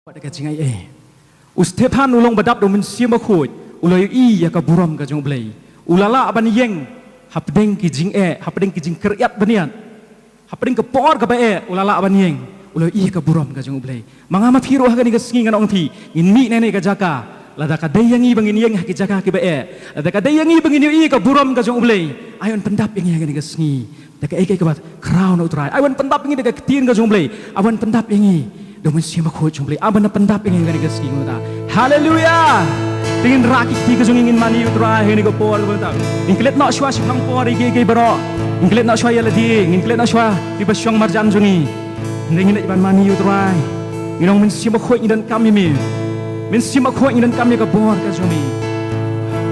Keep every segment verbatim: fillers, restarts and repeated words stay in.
Wat da ka jingaiei. U Stephan u long ba dap da u Mynsiem Bakhuid, u la ïohi ïa ka burom ka jong U Blei. U la lah ban ïeng hapdeng ki jingeh, hapdeng ki jingkhyrïat bniat. Hapdeng ka por kaba eh, u la lah ban ïeng, u la ïohi ïa ka burom ka jong U Blei. Ma nga ma phi ruh ha kane ka sngi ngan ong ïa phi, ngin mih na kane ka jaka. Lada ka dei ïa ngi ba ngin ïeng ha ki jaka kiba eh, lada ka dei ïa ngi ba ngin ïohi ïa ka burom ka jong U Blei, ai wan pyndap ïa ngi ha kane ka sngi da kaei kaei kaba khraw na U Trai. Ai wan pyndap ïa ngi da ka ktien ka jong U Blei. Ai wan pyndap ïa ngi da U Mynsiem Bakhuid jong U Blei. Ai wan pyndap ïa ngi ha kane ka sngi mynta. Haleluya. Te ngin rah ki kti ka jong ngi, ngin mane ïa U Trai ha kane ka por mynta. Ngin klet noh shuwa shaphang por ïa kiei kiei baroh. Ngin klet noh shuwa ïa lade, ngin klet noh shuwa ïa kiba shong marjan jong ngi. Hynrei ngin leit ban mane ïa U Trai. Ngi ong, Mynsiem Bakhuid, ngi donkam ïa me. Mynsiem Bakhuid, ngi donkam ïa ka bor ka jong me.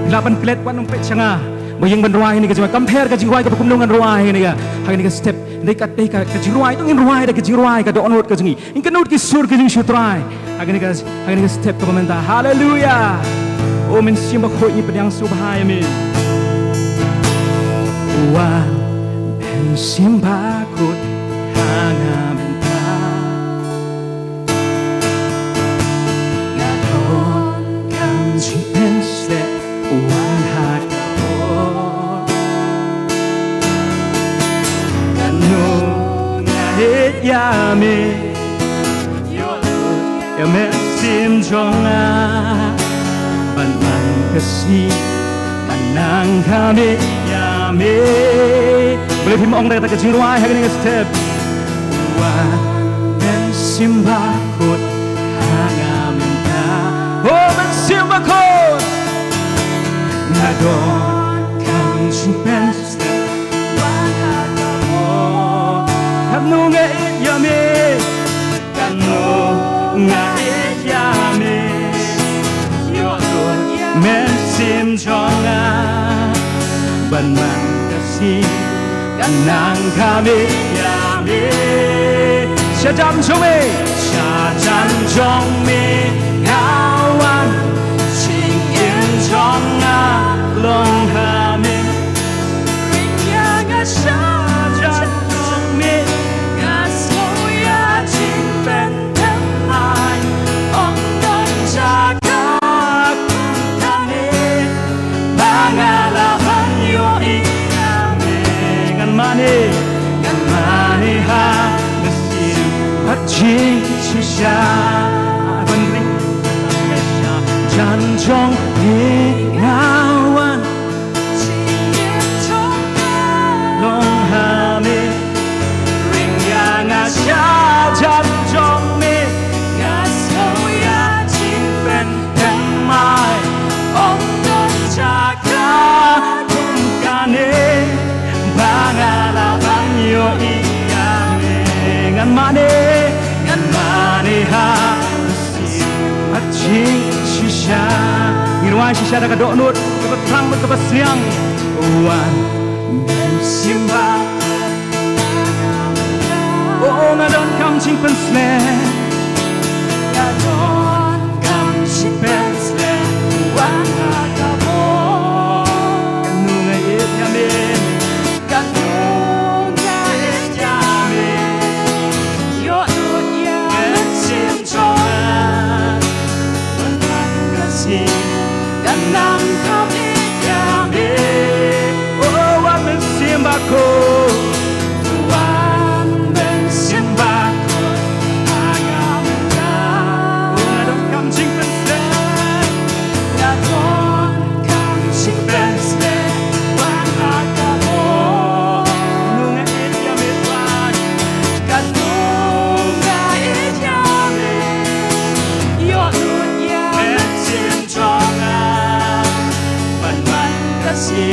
Phi lah ban klet, wat nym peit sha nga ba ïeng ban rwai ha kane ka jingduwai. Kam pher ka jingrwai kaba kumno ngan rwai ha kane ka, ha kane ka step. Hynrei ka dei ka, ka jingrwai, to ngin rwai da ka jingrwai ka dohnud ka jong ngi. Ngin kynnoh ki sur ka jong U Trai ha kane ka, ha kane ka step kaba mynta. Haleluya. O Mynsiem Bakhuid, ngi pdiang sngewbha ïa me. Wan Mynsiem Bakhuid ha nga mynta. Nga donkam jingpynshlur wan ha ka por. Kano nga ïeit ïa me, ïoh lut ïa Mynsiem jong nga ban man ka sngi ka nang ka miet ïa me. Balei phim ong da kata ka jingrwai ha kane ka step? Wan Mynsiem Bakhuid ha nga mynta. O Mynsiem Bakhuid, nga donkam jingpynshlur wan ha ka por. Kano nga ïeit ïa me, kano nga ïeit ïa me, ïoh lut ïa Mynsiem jong nga ban man ka sngi ka nang ka miet ïa me. Sha jan jong me, sha jan jong me nga wan, jingim jong nga long ha me. Ring ïa nga sha jan jong me, nga sngew ïa jingpynthymmai. Ym don jaka kum kane ba nga lah ban ïohi ïa me. Ngan mane, ngan mane ha mynsiem bad jingshisha. Ban ring sha jan jong me nga wan, jingim jong nga long ha me. Ring ïa nga sha jan jong me, nga sngew ïa jingpynthymmai. Ym don jaka kum kane ba nga lah ban ïohi ïa me. Ngan mane, ngan mane ha mynsiem bad jingshisha. Ngi rwai shisha da ka dohnud kaba thrang bad kaba sliang. Wan Mynsiem Bakhuid. O, nga donkam jingpynshlur. Nga donkam jingpynshlur wan ha ka por. Kano nga ïeit ïa me, kano nga ïeit ïa me, ïoh lut ïa Mynsiem jong nga ban man ka sngi ka nang ka miet ïa me. O, wan Mynsiem Bakhuid, wan Mynsiem Bakhuid ha nga mynta. O, nga donkam jingpynshlur, nga donkam jingpynshlur wan ha ka por. Kano nga ïeit ïa me, Trai, kano nga ïeit ïa me, ïoh lut ïa Mynsiem jong nga ban man ka sngi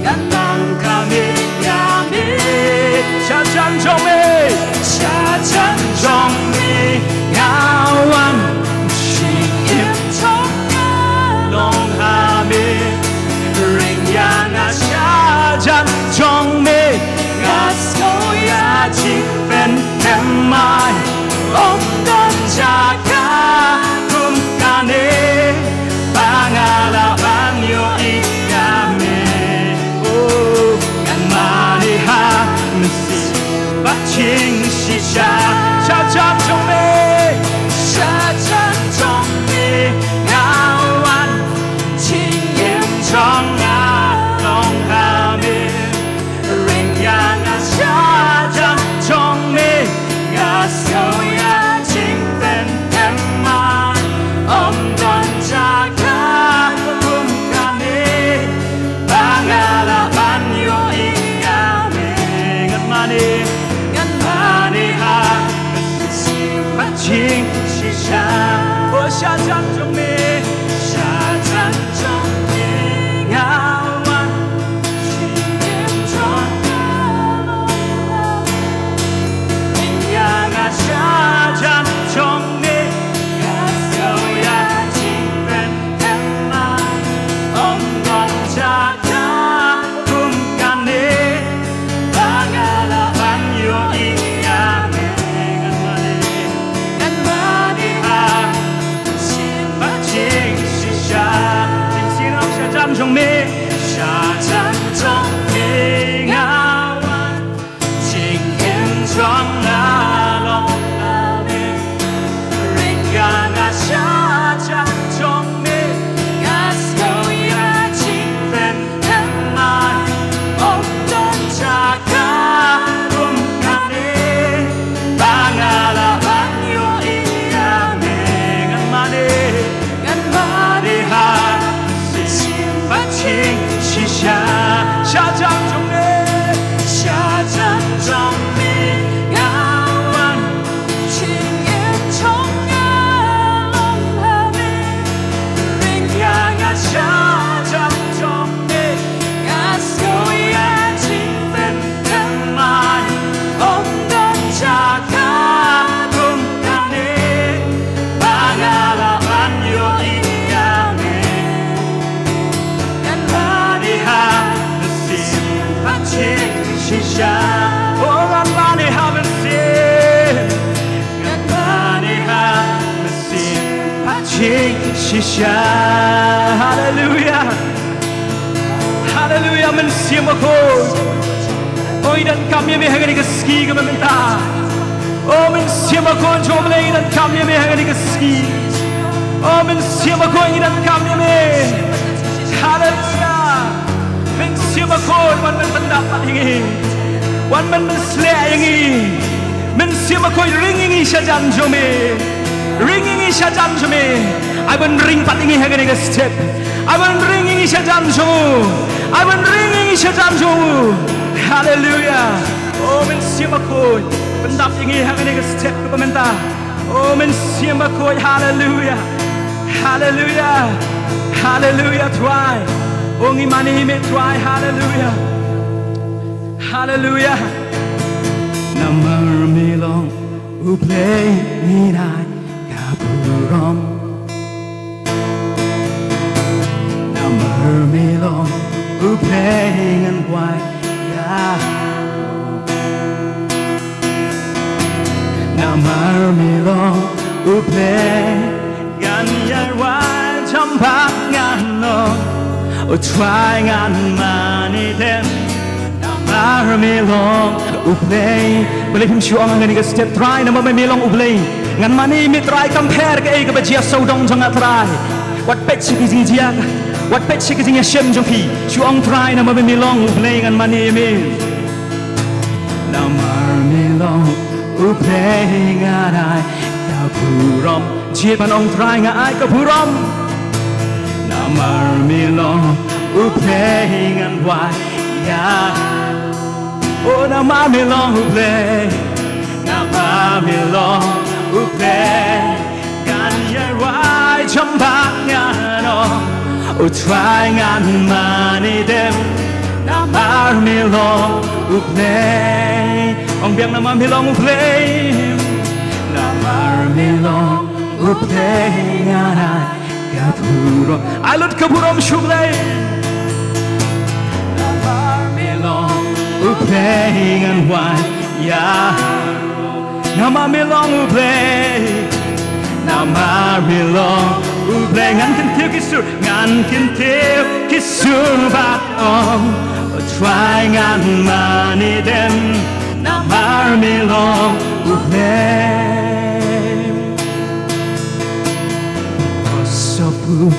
ka nang ka miet ïa me. Sha jan jong me, sha jan jong me nga wan, jingim jong nga long ha me. Ring ïa nga sha jan jong me, nga sngew ïa jingpynthymmai. Ym don jaka kum kane ba nga lah ban ïohi ïa me. O, ngan mane ha mynsiem bad jingshisha. Sha jan jong me, sha Shisha, oh, sha jan jong me, sha jan jong me nga wan. Jingim jong nga long ha me. Ïa nga sha jan jong me, nga sngewbha jingpynim ma. Ym don jaka kum kane ba nga lah ban ïohi ïa me. Ngan mane, ngan mane ha sien ba jing shisha. Jingsienam sha jan jong me, sha jan jong me nga wan. Jingim jong nga long ha me. Ring ïa nga sha jan jong me. Nga sngew ïa jingpynim ma. Ym don jaka kum kane ba nga lah ban ïohi ïa me. Ngan mane, ngan mane ha sien ba jing shisha. Sha jan jong me, sha jan jong me nga wan. Jingim jong nga long ha me. Ring ïa nga sha jan jong me. Nga sngew ïa jingpynim ma. Ym don jaka kum kane ba nga lah ban ïohi ïa me. Ngan mane ha sien ba jing shisha. Oh, ngan mane ha sien. Ngan mane ha sien ba jing shisha. Haleluya. Haleluya, Mynsiem Bakhuid. Oh, ngi donkam ïa me ha kane ka sngi kaba mynta. Oh, Mynsiem Bakhuid jong U Blei, ngi donkam ïa me ha kane ka sngi. Oh, Mynsiem Bakhuid, ngi donkam ïa me. Haleluya. Mynsiem Bakhuid, wan ban pyndap pat ïa ngi. Wan ban pynsleh ïa ngi. Mynsiem Bakhuid, ring ïa ngi sha jan jong me. Ring ïa ngi sha jan jong me. Ai ban ring pat ïa ngi ha kane ka step. Ai ban ring ïa ngi sha jan jong u. Ai ban ring ïa ngi sha jan jong u. Haleluya. Oh, Mynsiem Bakhuid, pyndap ïa ngi ha kane ka step kaba mynta. Oh, Mynsiem Bakhuid, haleluya. Haleluya. Haleluya, Trai. Oh, ngi mane ïa me, Trai, haleluya. Haleluya. Namar me long U Blei ngi ai ka burom. Namar me long U Blei ngan wai ïa. Namar me long U Blei ngan ïa wai jam bad ngan ong, O Trai ngan mane dem. Namar me long U Blei. Balei phim shu ong ha kane ka step, Trai, namar me long U Blei. Ngan mane ïa me Trai, kam pher kaei kaba jia sawdong jong nga Trai. Wat peit sha ki jingjia, wat peit sha ki jingïashem jong phi. Shu ong Trai, namar me long U Blei ngan mane ïa me. Namar me long U Blei ngan ai ka burom. Jied ban ong Trai nga ai ka burom. Namar me long U Blei ngan wai ïa. Oh, namar me long U Blei. Namar me long U Blei. Ngan ïa wai jam bad ngan ong, O Trai ngan mane dem. Namar me long U Blei. Ong biang, namar me long U Blei. Namar me long U Blei ngan ai ka burom. Ai lut ka burom sha U Blei. Namar me long U Blei ngan wai ïa. Namar me long U Blei. Namar me long U Blei. Ngan kyntiew ki sur. Ngan kyntiew ki sur bad ong, O Trai ngan mane dem. Namar me long U Blei. Because of who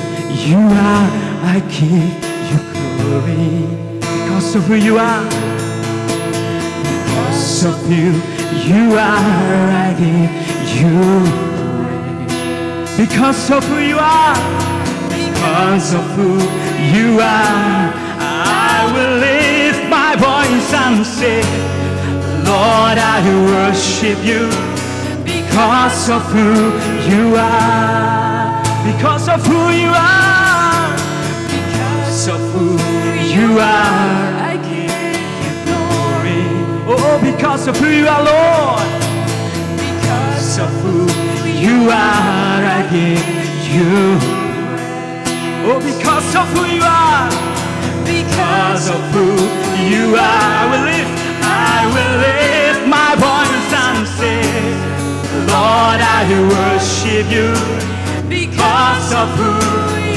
you are, I give you glory. Because of who you are. Because of who you are, I give you praise. Because of who you are. Because of who you are, I will lift my voice and say, Lord, I worship you. Because Because of who you are, because of who you are, because of who you are, I give you glory. Oh, because of who you are, Lord, because of who you are, I give you Oh, because of who you are, because of who you are, I will lift, I will lift my voice and say, Lord, I worship you because of who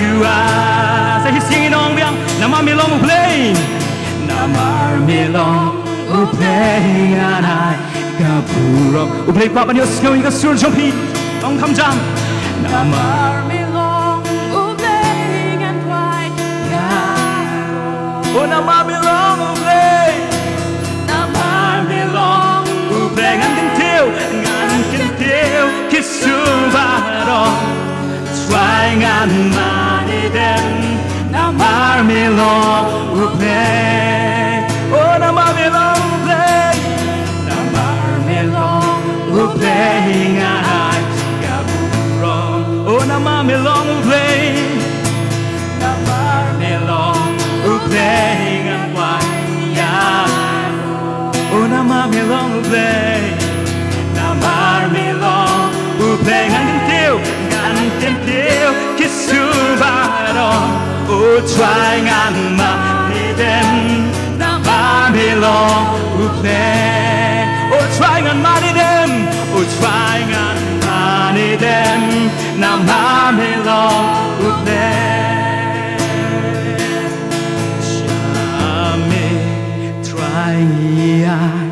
you are. Sa hi sing ong biang, namar me long U Blei, namar me long U Blei ngan ai ka burom. U Blei kwah ban ïohsngew ïa ka sur jong phi. Ong kham jam. Namar me long U Blei ngan duwai ïa. Oh, namar me long U Blei. Namar me long U Blei ngan kyntiew, ngan kyntiew ki sur baroh. Trai ngan mane dem, namar me long U Blei. Oh, namar me long U Blei. Namar me long U Blei ngan ai ka burom. Oh, namar me long U Blei. Namar me long U Blei ngan wai ïa. Oh, namar me long U Blei, namar me long U Blei ngan kyntiew, ngan kyntiew ki sur baroh. Oh, Trai ngan mane dem, namar me long U Blei. Oh, Trai ngan mane dem, oh, Trai ngan mane dem, namar me long U Blei. Sha me Trai ngi ai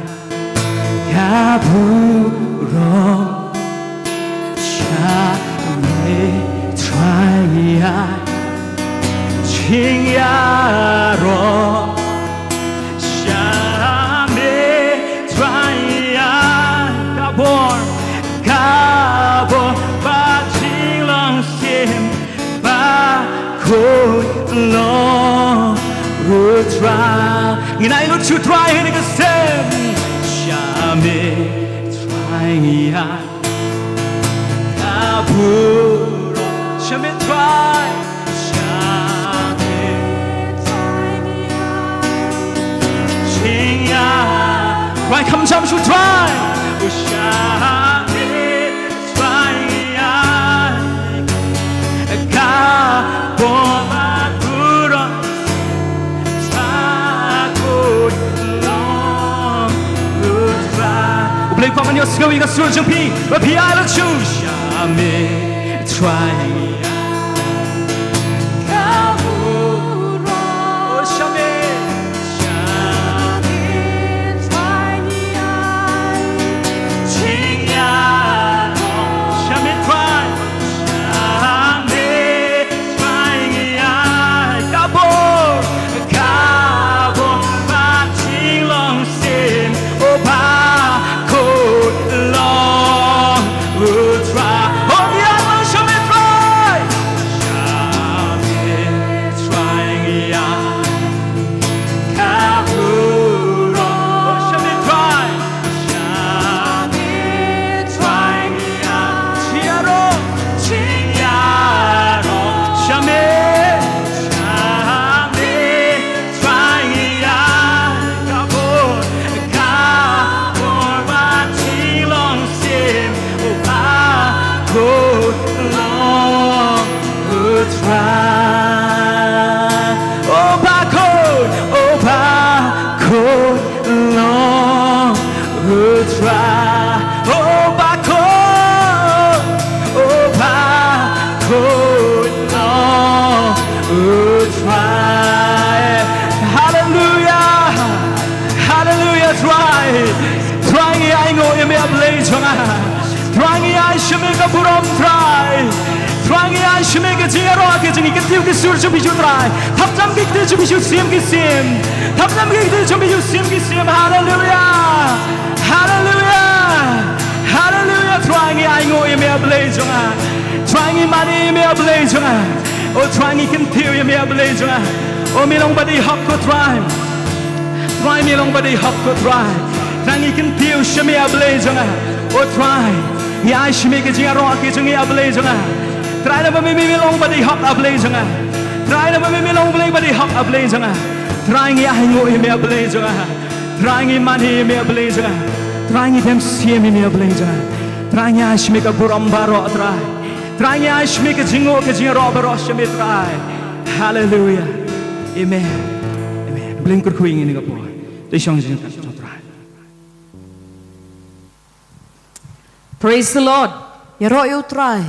ka burom. Sha me Trai ngi ai jingïaroh. Sha me Trai ngi ai ka bor, ka bor bad jinglong sim bakhuid long U Trai. Ngin ai lut sha U Trai ha kane ka sem. Sha me Trai ngi ai ka burom. Sha me Trai. Sha me Trai ngi ai jingïaroh. Trai kham jam sha U Trai. Oh, sha me Trai ngi ai ka bor bad burom. Bakhuid long U Trai. U Blei kwah ban ïohsngew ïa ka sur jong phi. Ba phi ai lut sha U. Sha me Trai ngi ai ka burom. Oh, sha me. Sha me Trai ngi ai jingïaroh. Sha me Trai. Sha me Trai ngi ai ka bor, ka bor bad jinglong sim, oh, bakhuid long U Trai. Oh, ïa, sha me Trai. Sha me Trai ngi ai ka burom. Oh, sha me Trai. Sha me Trai ngi ai jingïaroh, jingïaroh. Sha me, sha me Trai ngi ai ka bor, ka bor bad jinglong sim, oh, bakhuid long U Trai. Oh, bakhuid, oh, bakhuid long U Trai. Oh, bakhuid, oh, bakhuid long U Trai. Hallelujah. Hallelujah, Trai. Trai ngi ainguh ïa me, A Blei jong nga. Trai ngi ai sha me ka burom, Trai. Trai ngi ai sha me ka jingïaroh, ka jingïaroh, ki sur jong phi, Trai. Thap tam ki kti jong phi, siem ki siem. Thap tam ki kti jong phi, siem ki siem. Hallelujah. Hallelujah. Hallelujah. Trai ngi ainguh ïa me, A Blei jong nga. Trai ngi mane ïa me, A Blei jong nga. Oh, Trai ngi kyntiew ïa me, A Blei jong nga. Oh, me long ba dei hok ko Trai. Trai me long ba dei hok ko Trai. Trai ngi kyntiew sha me, A Blei jong nga. Oh, Trai. Ngi ai sha me ka jingïaroh ka jong ngi, A Blei jong nga. Trai, namar ba me me long ba dei hok, A Blei jong nga. Trai, namar ba me me long Blei ba dei hok, A Blei jong nga. Trai, ngi ai nguh ïa me, A Blei jong nga. Trai, ngi mane ïa me, A Blei jong nga. Trai, ngi dem siem ïa me, A Blei jong nga. Trai, ngi ai sha me ka burom baroh, Trai. Trai, ngi ai sha me ka jingnguh ka jingïaroh baroh sha me, Trai. Haleluia. Amen. Amen. Blei un kyrkhu ïa ngi ha kane ka por. To shong jingkyrkhu, Trai. Praise the Lord. Ïaroh ïa U Trai.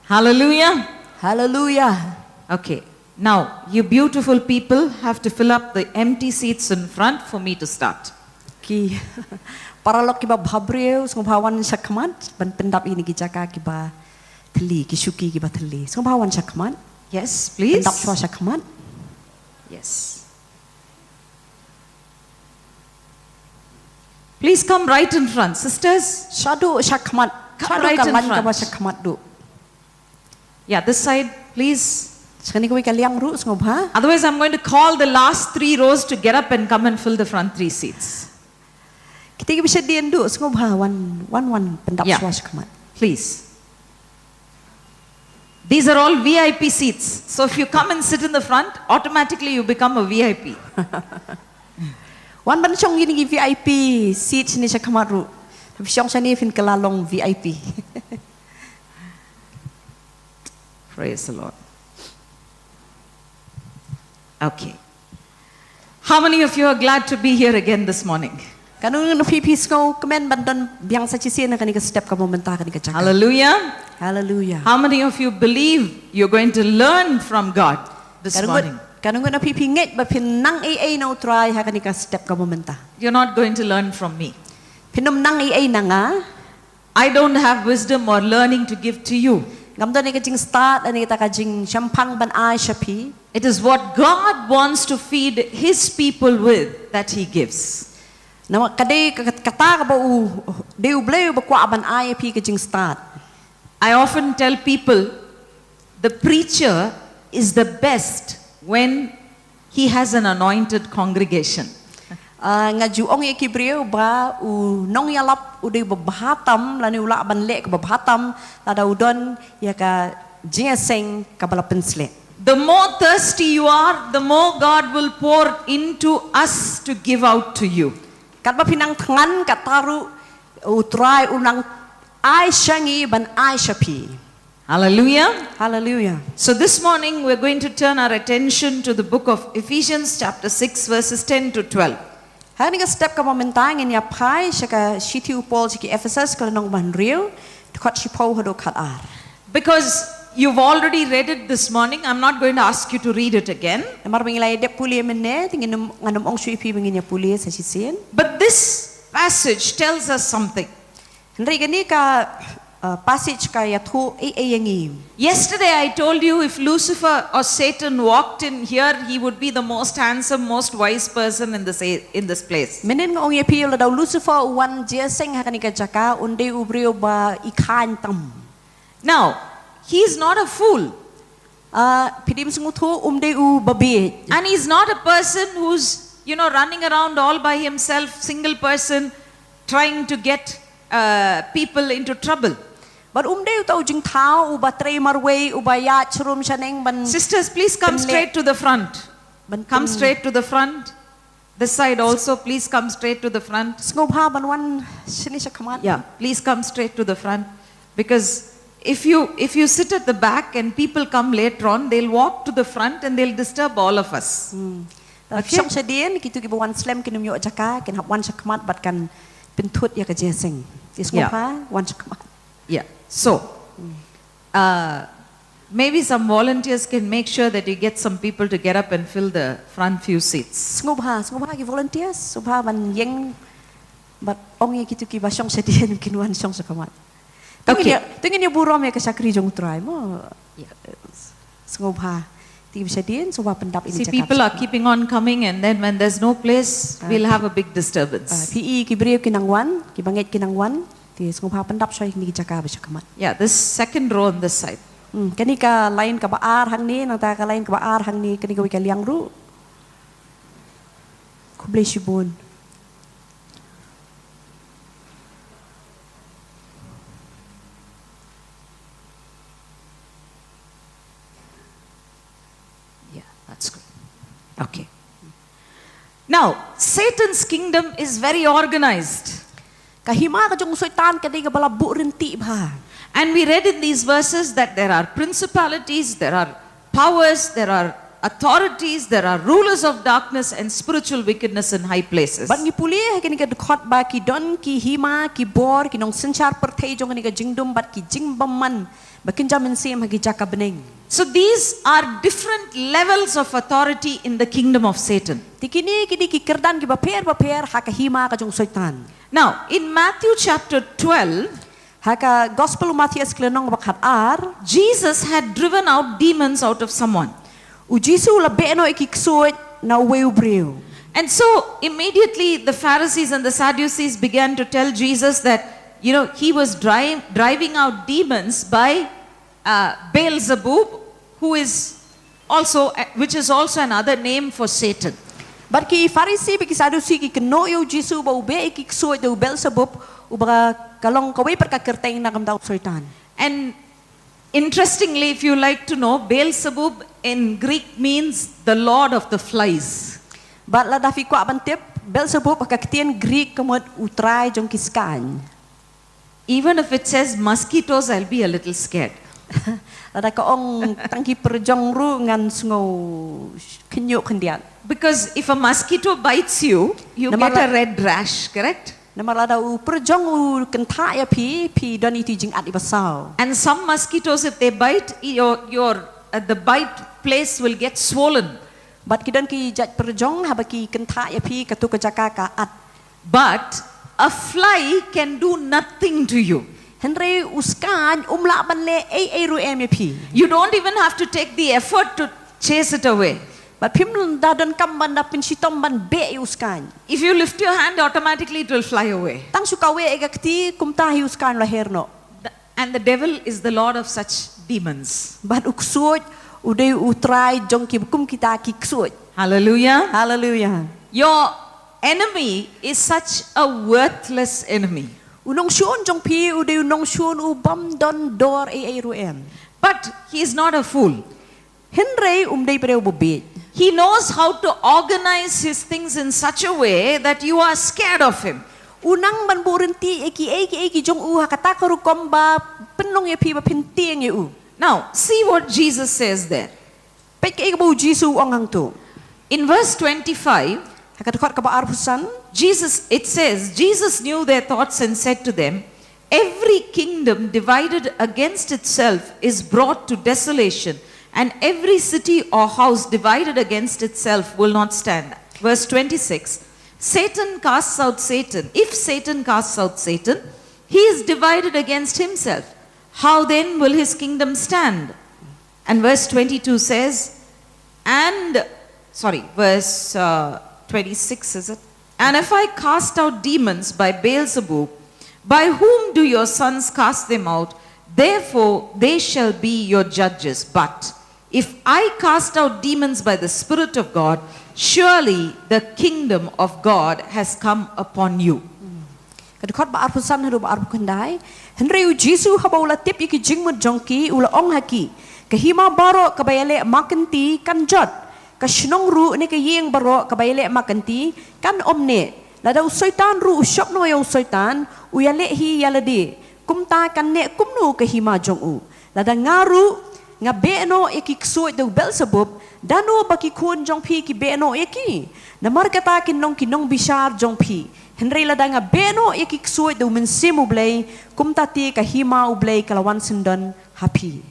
Hallelujah. Hallelujah. Okay. Now, you beautiful people have to fill up the empty seats in front for me to start. Ki paralok kiba bhabriew, sngewbha wan shakhmat ban pyndap ïa kine ki jaka kiba thylli, ki shuki kiba thylli. Sngewbha wan shakhmat. Yes, please. Pyndap shuwa shakhmat. Yes. Please come right in front, sisters. Shaduh shakhmat. Come right in front. Shaduh ka lain kaba shakhmat duh. Yeah, this side, please. Sha kane kawei ka liang ruh, sngewbha. Otherwise, I'm going to call the last three rows to get up and come and fill the front three seats. Kita kiba shadien duh, sngewbha wan, wan, wan pyndap shuwa shakhmat. Yeah. Please. These are all V I P seats. So if you come and sit in the front, automatically you become a V I P. Wan ban shong ha kine ki V I P seats shane shakhmat ruh. Phi shong shane phin kylla long V I P. Praise the Lord. Okay. How many of you are glad to be here again this morning? Katno na phi phi sngewkmen ban don biang sa shisien ha kane ka step kaba mynta, ha kane ka jaka? Hallelujah. Hallelujah. How many of you believe you're going to learn from God this morning? Katno, katno na phi phi ngeit ba phin nang ei ei na U Trai ha kane ka step kaba mynta? You're not going to learn from me. Phin ym nang ei ei na nga. I don't have wisdom or learning to give to you. Ngam don ïa ka jingstad, ïa kata ka jingshemphang ban ai sha phi. It is what God wants to feed his people with that he gives. Namar ka dei ka, kata kaba u, dei U Blei uba kwah ban ai ïa phi ka jingstad. I often tell people, the preacher is the best when he has an anointed congregation. Ah, nga ju ong ïa ki briew ba u nongïalap u dei uba bha tam lane u lah ban leh kaba bha tam lada u don ïa ka jingïaseng kaba la pynsleh. The more thirsty you are, the more God will pour into us to give out to you. Katba phi nang thngan, kata ruh U Trai u nang ai sha ngi ban ai sha phi. Hallelujah. Hallelujah. So this morning we're going to turn our attention to the book of Ephesians chapter six, verses ten to twelve. Ha kane ka step kaba mynta ngin ïa phai sha ka shithi u Paul sha ki Ephesus, ka lynnong ba hynriew, dkhot shiphew haduh khatar. Because you've already read it this morning, I'm not going to ask you to read it again. Namar ba ngi la ïa dep pule mynne, te ngin ym, ngan ym ong shuh ïa phi ba ngin ïa pule sa shisien. But this passage tells us something. Hynrei kane ka, uh, passage ka ïathuh ei ei ïa ngi. Yesterday I told you if Lucifer or Satan walked in here, he would be the most handsome, most wise person in this a-, in this place. Mynhynnin nga ong ïa phi lada u Lucifer u wan jingïaseng ha kane ka jaka, un dei u briew ba i khlaiñ tam. Now, he is not a fool. Ah, phi dei ban sngewthuh, um dei u babieit. And he's not a person who's, you know, running around all by himself, single person, trying to get, uh, people into trouble. Bad um dei uta u jingthaw uba trei marwei, uba ïaid sharum shaneng ban pynleh. Sisters, please come straight to the front. Come straight to the front. This side also, please come straight to the front. Sngewbha ban wan shane shakhmat. Yeah, please come straight to the front. Because if you, if you sit at the back and people come later on, they'll walk to the front and they'll disturb all of us. Hmm. Okay? Shong shadien, kito kiba wan slem kin ym ïoh jaka, kin hap wan shakhmat bad kan pynthut ïa ka jingïaseng. Te sngewbha, wan shakhmat. Yeah. So, uh, maybe some volunteers can make sure that you get some people to get up and fill the front few seats. Sngewbha, sngewbha ki volunteers, sngewbha ban ïeng bad ong ïa kito kiba shong shadien kin wan shong shakhmat. Okay. Te ngin ïa, te ngin ïa burom ïa ka shakri jong U Trai mo. Yeah. Sngewbha. Te kiba shadien, sngewbha pyndap ïa kane ka jaka. See, people are keeping on coming, and then when there's no place, we'll have a big disturbance. Ah, phi i ki briew ki nang wan, kiba ngeit ki nang wan. Te sngewbha pyndap shuwa ïa kine ki jaka ba shakhmat. Yeah, this second row on this side. Hmm, kane ka line kaba ar hangne, nangta ka line kaba ar hangne, kane kawei ka liang ruh. Khublei shibun. Okay. Now, Satan's kingdom is very organized. Ka hima ka jong u Soitan ka dei kaba la buh ryntih bha. And we read in these verses that there are principalities, there are powers, there are authorities, there are rulers of darkness and spiritual wickedness in high places. Bad ngi pule ha kane ka dkhot ba ki don ki hima, ki bor, ki nongsynshar pyrthei jong kane ka jingdum bad ki jingbymman ba kynja mynsiem ha ki jaka bneng. So these are different levels of authority in the kingdom of Satan. Te kine ki dei ki kyrdan kiba pher bapher ha ka hima ka jong u Soitan. Now, in Matthew chapter twelve, ha ka Gospel u Mathaios ka lynnong ba khatar, Jesus had driven out demons out of someone. U Jisu u la beh noh ïa ki ksuid na uwei u briew. And so immediately the Pharisees and the Sadducees began to tell Jesus that, you know, he was dri- driving out demons by uh, Beelzebub, who is also, which is also another name for Satan. Bad ki Pharisi bad ki Saddusi ki kynnoh ïa u Jisu ba u beh ïa ki ksuid da u Beelzebub, uba ka long kawei pat ka kyrteng na ka bynta u Soitan. And interestingly, if you like to know, Beelzebub in Greek means the lord of the flies. Bad lada phi kwah ban tip, Beelzebub ha ka ktien Greek ka mut u trai jong ki skaiñ. Even if it says mosquitoes, I'll be a little scared. Lada ka ong tang ki pyrjong ruh ngan sngew khynñiuh khyndiat. Because if a mosquito bites you, you Namar get la- a red rash, correct? Namar lada u pyrjong u kynthah ïa phi, phi don ïa ki jingat iba saw. And some mosquitoes, if they bite, your, your, uh, the bite place will get swollen. Bad ki don ki jait pyrjong haba ki kynthah ïa phi, katu ka jaka ka at. But a fly can do nothing to you. Hynrei u skaiñ um lah ban leh ei ei ruh em ïa phi. You don't even have to take the effort to chase it away. Bad phim da donkam ban da pynshitom ban beh ïa u skaiñ. If you lift your hand, automatically it will fly away. Tang shu kaweh ïa ka kti, kumta hi u skaiñ u la her noh. The- and the devil is the lord of such demons. Bad u ksuid u dei u trai jong ki kum kita ki ksuid. Hallelujah. Hallelujah. Your enemy is such a worthless enemy. U nongshun jong phi u dei u nongshun u bym don dor ei ei ruh em. But he is not a fool. Hynrei um dei briew ba bieit. He knows how to organize his things in such a way that you are scared of him. U nang ban buh ryntih ïa ki ei ki ei ki jong u ha kata ka rukom ba pynlong ïa phi ba phin tieng ïa u. Now, see what Jesus says there. Peit kaei kaba u Jisu u ong hangtu. In verse twenty-five, ha ka dkhot kaba arphew san, Jesus, it says, Jesus knew their thoughts and said to them, every kingdom divided against itself is brought to desolation, and every city or house divided against itself will not stand. Verse twenty-six, Satan casts out Satan. If Satan casts out Satan, he is divided against himself. How then will his kingdom stand? And verse twenty-two says, and, sorry, verse uh, twenty-six, is it? And if I cast out demons by Beelzebub, by whom do your sons cast them out? Therefore they shall be your judges. But if I cast out demons by the Spirit of God, surely the kingdom of God has come upon you. Ka dkhot ba arphew san haduh ba arphew khyndai. Hynrei u Jisu haba u la tip ïa ki jingmut jong ki u la ong ha ki, ka hima baroh kaba ïaleh ma kynti kan jot. Ka shnong ruh ne ka ïing baroh kaba ïaleh ma kynti kan ym neh. Lada u Soitan ruh u shop noh ïa u Soitan, u ïaleh hi ïa lade, kumta kan neh kumno ka hima jong u? Lada nga ruh nga beh noh ïa ki ksuid da u Beelzebub, dano ba ki khun jong phi ki beh noh ïa ki? Namar kata kin long ki nongbishar jong phi. Hynrei lada nga beh noh ïa ki ksuid da u Mynsiem u Blei, kumta te ka hima u Blei ka la wan syndon ha phi.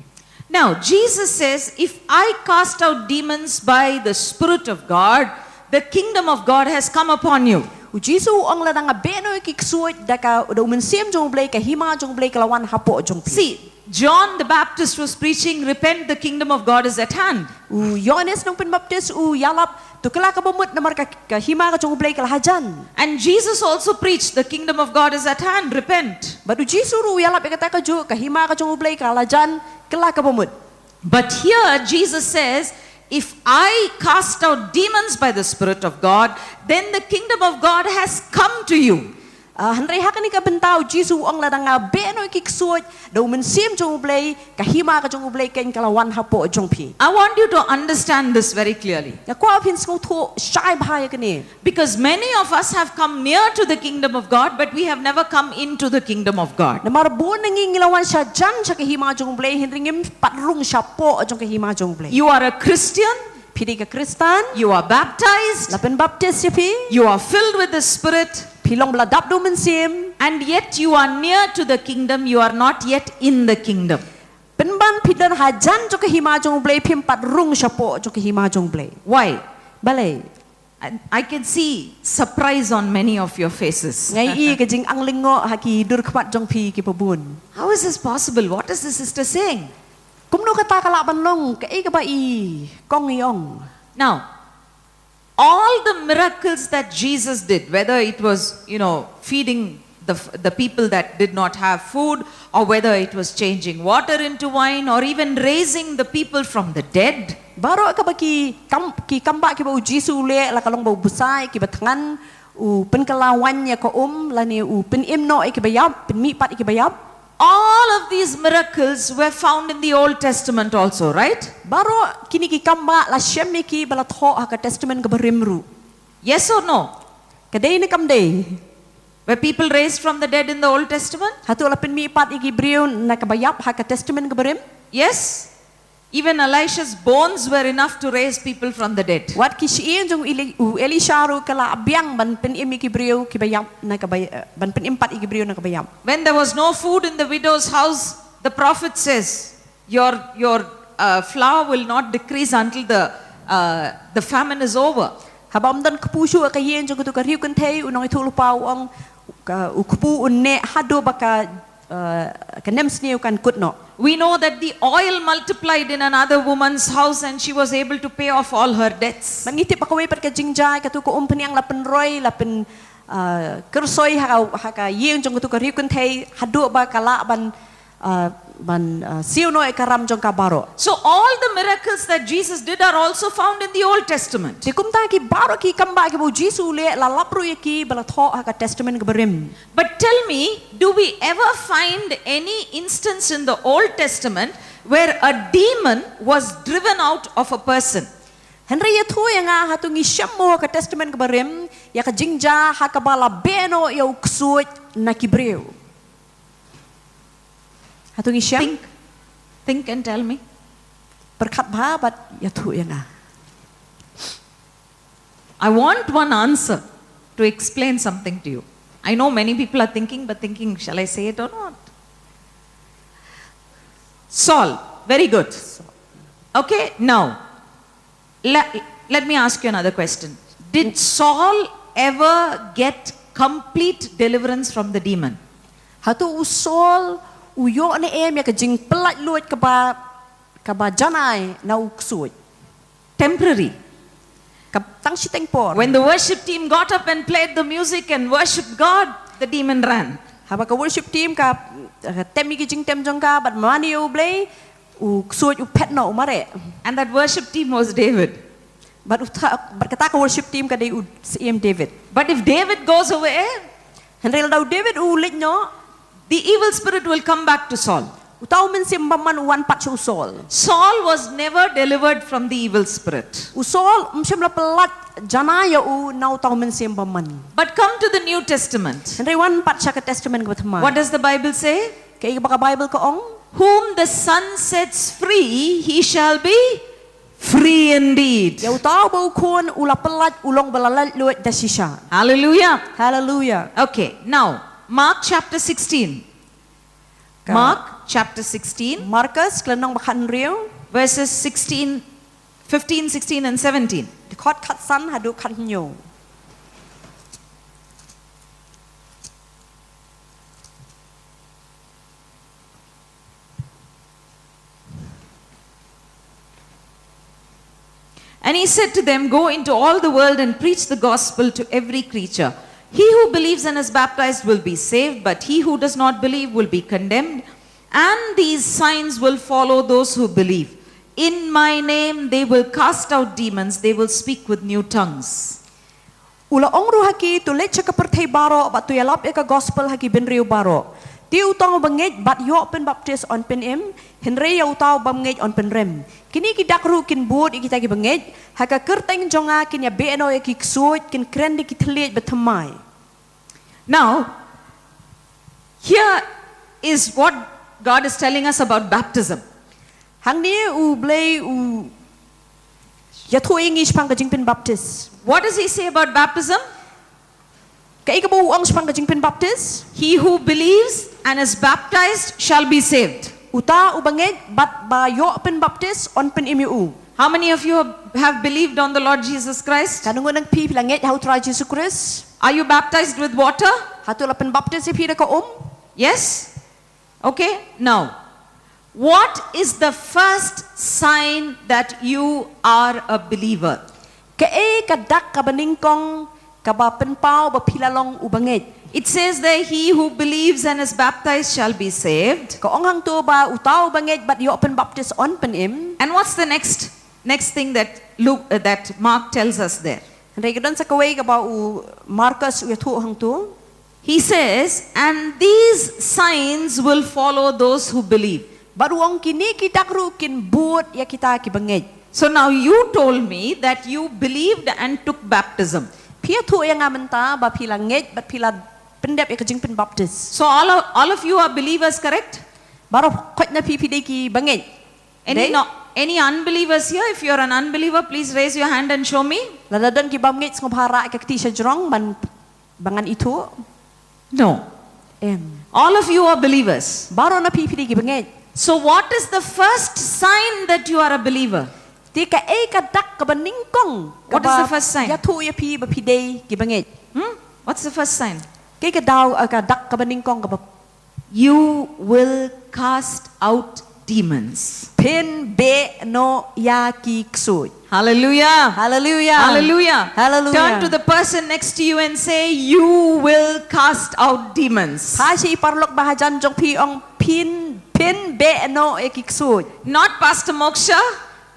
Now, Jesus says, if I cast out demons by the Spirit of God, the kingdom of God has come upon you. U Jisu u ong lada nga beh noh ïa ki ksuid da ka, da u Mynsiem jong u Blei, ka hima jong u Blei ka la wan hapoh jong phi. See, John the Baptist was preaching, repent, the kingdom of God is at hand. U Ïoannis Nongpynbaptis u ïalap, to kylla ka bamut namar ka, ka hima ka jong u Blei ka la hajan. And Jesus also preached, the kingdom of God is at hand, repent. Bad u Jisu ruh u ïalap ïa kata kajuh, ka hima ka jong u Blei ka la hajan, kylla ka bamut. But here Jesus says, if I cast out demons by the Spirit of God, then the kingdom of God has come to you. Ah, hynrei ha kane ka bynta u Jisu u ong, lada nga beh noh ïa ki ksuid da u Mynsiem jong U Blei, ka hima ka jong U Blei keiñ ka la wan hapoh jong phi. I want you to understand this very clearly. Nga kwah phin sngewthuh shai bha ïa kane. Because many of us have come near to the kingdom of God, but we have never come into the kingdom of God. Namar bun na ngi ngi la wan shajan sha ka hima jong U Blei, hynrei ngim pat rung shapoh jong ka hima jong U Blei. You are a Christian. Phi dei ka Khristan. You are baptized. La pynbaptis ïa phi. You are filled with the Spirit. Phi long ba la dap da u Mynsiem. And yet you are near to the kingdom, you are not yet in the kingdom. Pynban phi don hajan jong ka hima jong U Blei, phim pat rung shapoh jong ka hima jong U Blei. Why? Balei? And I can see surprise on many of your faces. Nga ïohi ka jingang lyngngoh ha ki dur khmat jong phi kiba bun. How is this possible? What is the sister saying? Kumno kata ka lah ban long, kaei kaba i kong i ong? Now, all the miracles that Jesus did, whether it was, you know, feeding the, f- the people that did not have food, or whether it was changing water into wine, or even raising the people from the dead, baroh kaba ki kam, ki kam ba kiba u Jisu u leh, la ka long ba u buhsai kiba thngan, u pynkylla waiñ ïa ka um, lane u pynim noh ïa kiba ïap, pynmih pat ïa kiba ïap. All of these miracles were found in the Old Testament also, right? Baroh kine ki kam ba la shem ïa ki ba la thoh ha ka Testament kaba rim ruh. Yes or no? Ka dei ne kam dei? Were people raised from the dead in the Old Testament? Hato la pynmih pat ïa ki briew na kaba ïap ha ka Testament kaba rim? Yes. Even Elisha's bones were enough to raise people from the dead. Wat ki shyieng jong u Eli-, u Elisha ruh ka la biang ban pynim ïa ki briew kiba ïap na kaba, eh, ban pynim pat ïa ki briew na kaba ïap. When there was no food in the widow's house, the prophet says, your, your uh, flour will not decrease until the, uh, the famine is over. Haba ym don kpu shuh ha ka ïing jong katu ka riewkynthei, u nongïathuhlypa u ong, ka, u kpu un neh haduh ba ka, uh, ka nemsniew kan kut noh. We know that the oil multiplied in another woman's house and she was able to pay off all her debts. Bad ngi tip ba kawei pat ka jingjia, katu ka umphniang la pynroi, la pyn, uh, kyrsoi ha ka, ha ka ïing jong katu ka riewkynthei haduh ba ka lah ban, uh, ban, uh, siew noh ïa ka ram jong ka baroh. So all the miracles that Jesus did are also found in the Old Testament. Te kumta ki baroh ki kam ba kiba u Jisu u leh, la lap ruh ïa ki ba la thoh ha ka Testament kaba rim. But tell me, do we ever find any instance in the Old Testament where a demon was driven out of a person? Hynrei ïathuh ïa nga, hato ngi shem mo ha ka Testament kaba rim ïa ka jingjia ha kaba la beh noh ïa u ksuid na ki briew? Hato ngi shem? Think. Think and tell me. Pyrkhat bha bad ïathuh ïa nga. I want one answer to explain something to you. I know many people are thinking, but thinking, shall I say it or not? Saul. Very good. Okay, now, le- let me ask you another question. Did Saul ever get complete deliverance from the demon? Hato u Saul u ïoh ne em ïa ka jingpyllait luid kaba, kaba janai na u ksuid? Temporary. Ka tang shiteng por. When the worship team got up and played the music and worshipped God, the demon ran. Haba ka worship team ka, ka tem ïa ki jingtem jong ka bad mane ïa u Blei, u ksuid u phet noh, u mareh. And that worship team was David. Bad uta, bad kata ka worship team ka dei u Syiem David. But if David goes away, hynrei lada u David u leit noh, the evil spirit will come back to Saul. Uta u mynsiem bymman u wan pat sha u Saul. Saul was never delivered from the evil spirit. U Saul um shym la pyllait janai ïa u na uta u mynsiem bymman. But come to the New Testament. Hynrei wan pat sha ka Testament kaba thymmai. What does the Bible say? Kaei ba ka Bible ka ong? Whom the Son sets free, he shall be free indeed. Ïa uta uba u Khun u la pyllait u long ba la laitluid da shisha. Hallelujah. Hallelujah. Okay, now, Mark chapter sixteen. Ka- Mark chapter sixteen. Markos, ka lynnong ba khathynriew. Verses sixteen, fifteen, sixteen, and seventeen. Dkhot khatsan haduh khathynñiew. And he said to them, "Go into all the world and preach the gospel to every creature. He who believes and is baptized will be saved, but he who does not believe will be condemned. And these signs will follow those who believe. In my name they will cast out demons, they will speak with new tongues." U la ong ruh ha ki, to leit sha ka pyrthei baroh bad to ïalap ïa ka gospel ha ki bynriew baroh. Te uta uba ngeit bad ïoh pynbaptis yn pynim, hynrei ïa uta u bym ngeit yn pynrem. Kine ki dak ruh kin bud ïa kita kiba ngeit, ha ka kyrteng jong nga kin ïabeh noh ïa ki ksuid, kin kren da ki thylliej bathymmai. Now, here is what God is telling us about baptism. Hangne U Blei u ïathuh ïa ngi shaphang ka jingpynbaptis. What does he say about baptism? Kaei kaba u ong shaphang ka jingpynbaptis? He who believes and is baptized shall be saved. Uta uba ngeit bad ba ïoh pynbaptis yn pynim ïa u. How many of you have, have believed on the Lord Jesus Christ? Katno ngut na phi phi la ngeit ha U Trai Jisu Khrist? Are you baptized with water? Hato la pynbaptis ïa phi da ka um? Yes? Okay, now, what is the first sign that you are a believer? Kaei ka dak kaba nyngkong kaba pynpaw ba phi la long uba ngeit? It says there, "He who believes and is baptized shall be saved." Ka ong hangto ba uta uba ngeit bad ïoh pynbaptis yn pynim. And what's the next next thing that Luke uh, that Mark tells us there? Hynrei ka don sa kawei kaba u Markus u ïathuh hangto. He says, "And these signs will follow those who believe." Bad u ong kine ki dak ruh kin bud ïa kita kiba ngeit. So now you told me that you believed and took baptism. Phi ïathuh ïa nga mynta ba phi la ngeit bad phi la pyndep ïa ka jingpynbaptis. So all of, all of you are believers, correct? Baroh khoit na phi phi dei kiba ngeit. Any no, any unbelievers here? If you're an unbeliever, please raise your hand and show me. Lada don ki bym ngeit sngewbha rah ka kti sha jrong ban ba ngan ithuh. No. Em. All of you are believers. Baroh na phi phi dei kiba ngeit. So what is the first sign that you are a believer? Te kaei ka dak kaba nyngkong? What is the first sign? Ïathuh ïa phi ba phi dei kiba ngeit. Hmm? What's the first sign? Kaei ka daw ka dak kaba nyngkong kaba You will cast out demons. Phin beh noh ïa ki ksuid. Hallelujah. Hallelujah. Hallelujah. Hallelujah. Turn to the person next to you and say, "You will cast out demons." Phai sha i paralok ba hajan jong phi, ong phin, phin beh noh ïa ki ksuid. Not Pastor Moksha.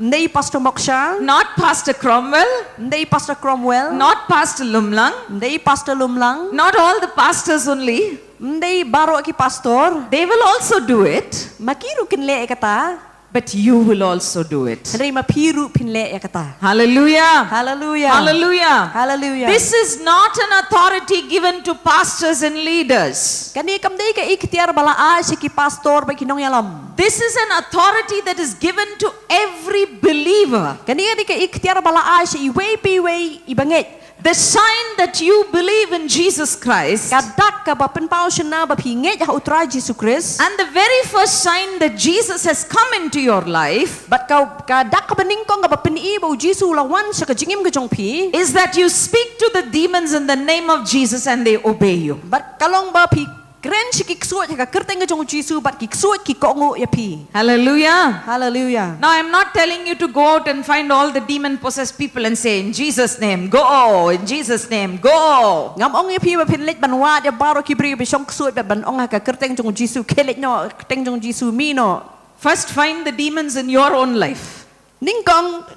Ym dei Pastor Moksha. Not Pastor Cromwell. Ym dei Pastor Cromwell. Not Pastor Lumlang. Ym dei Pastor Lumlang. Not all the pastors only. Ym dei baroh ki pastor. They will also do it. Ma ki ruh kin leh kata. But you will also do it. Hynrei ma phi ruh phin leh ïa kata. Hallelujah. Hallelujah. Hallelujah. Hallelujah. This is not an authority given to pastors and leaders. Kane kam dei ka iktiar ba la ai sha ki pastor bad ki nongïalam. This is an authority that is given to every believer. Kane ka dei ka iktiar ba la ai sha iwei pa iwei i bangeit. The sign that you believe in Jesus Christ. Ka dak kaba pynpaw shynna ba phi ngeit ha u Trai Jisu Khrist. And the very first sign that Jesus has come into your life. Bad ka, ka dak kaba nyngkong kaba pyni ba u Jisu u la wan sha ka jingim ka jong phi. Is that you speak to the demons in the name of Jesus and they obey you. Bad ka long ba phi kren sha ki ksuid ha ka kyrteng ka jong u Jisu bad ki ksuid ki kohnguh ïa phi. Hallelujah. Hallelujah. Now I'm not telling you to go out and find all the demon possessed people and say, "In Jesus' name, go. In Jesus' name, go." Ngam ong ïa phi ba phin leit ban wad ïa baroh ki briew ba shong ksuid bad ban ong ha ka kyrteng jong u Jisu, khie leit noh, kyrteng jong u Jisu mih noh. First find the demons in your own life. Nyngkong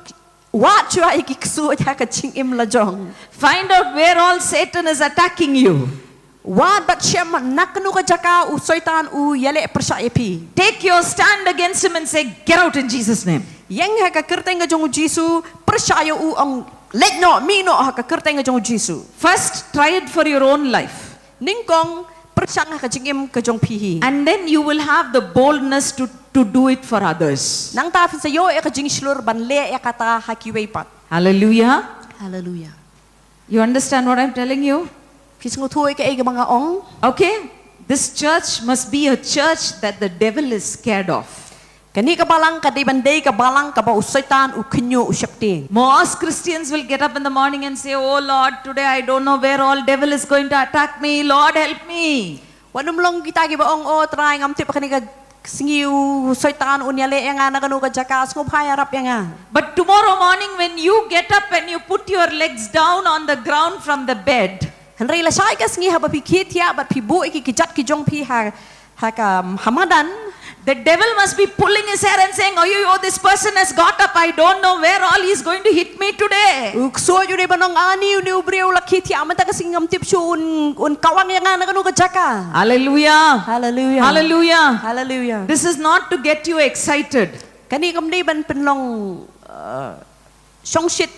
Wad shuwa ïa ki ksuid ha ka jingim la jong. Find out where all Satan is attacking you. Wad bad shem na kano ka jaka u Soitan u ïaleh pyrshah ïa phi. Take your stand against him and say, "Get out in Jesus' name." Ïeng ha ka kyrteng ka jong u Jisu, pyrshah ïa u, ong leit noh, mih noh ha ka kyrteng ka jong u Jisu. First try it for your own life. Nyngkong pyrshang ha ka jingim ka jong phi hi. And then you will have the boldness to, to do it for others. Nangta phin sa ïoh ïa ka jingshlur ban leh ïa kata ha kiwei pat. Hallelujah. Hallelujah. You understand what I'm telling you? Phi sngewthuh ïa kaei kaba nga ong? Okay. This church must be a church that the devil is scared of. Kane ka balang ka dei ban dei ka balang kaba u Soitan u khynñiuh u sheptieng. Most Christians will get up in the morning and say, "Oh Lord, today I don't know where all devil is going to attack me. Lord, help me." Wat nym long kita kiba ong, "Oh Trai, ngam tip kane ka sngi u Soitan un ïaleh ïa nga na kano ka jaka, sngewbha ïarap ïa nga." But tomorrow morning when you get up and you put your legs down on the ground from the bed, Hynrei lashai ka sngi haba phi khie thiah bad phi buh ïa ki kjat ki jong phi ha, ha ka, ha madan. The devil must be pulling his hair and saying, "Oh, you, oh, this person has got up. I don't know where all he's going to hit me today." U ksuid u dei ban ong, ani une u briew la khie thiah mynta ka sngi, ngam tip shuh un, un kawang ïa nga na kano ka jaka. Hallelujah. Hallelujah. Hallelujah. Hallelujah. This is not to get you excited. Kane kam dei ban pynlong, uh, shongshit.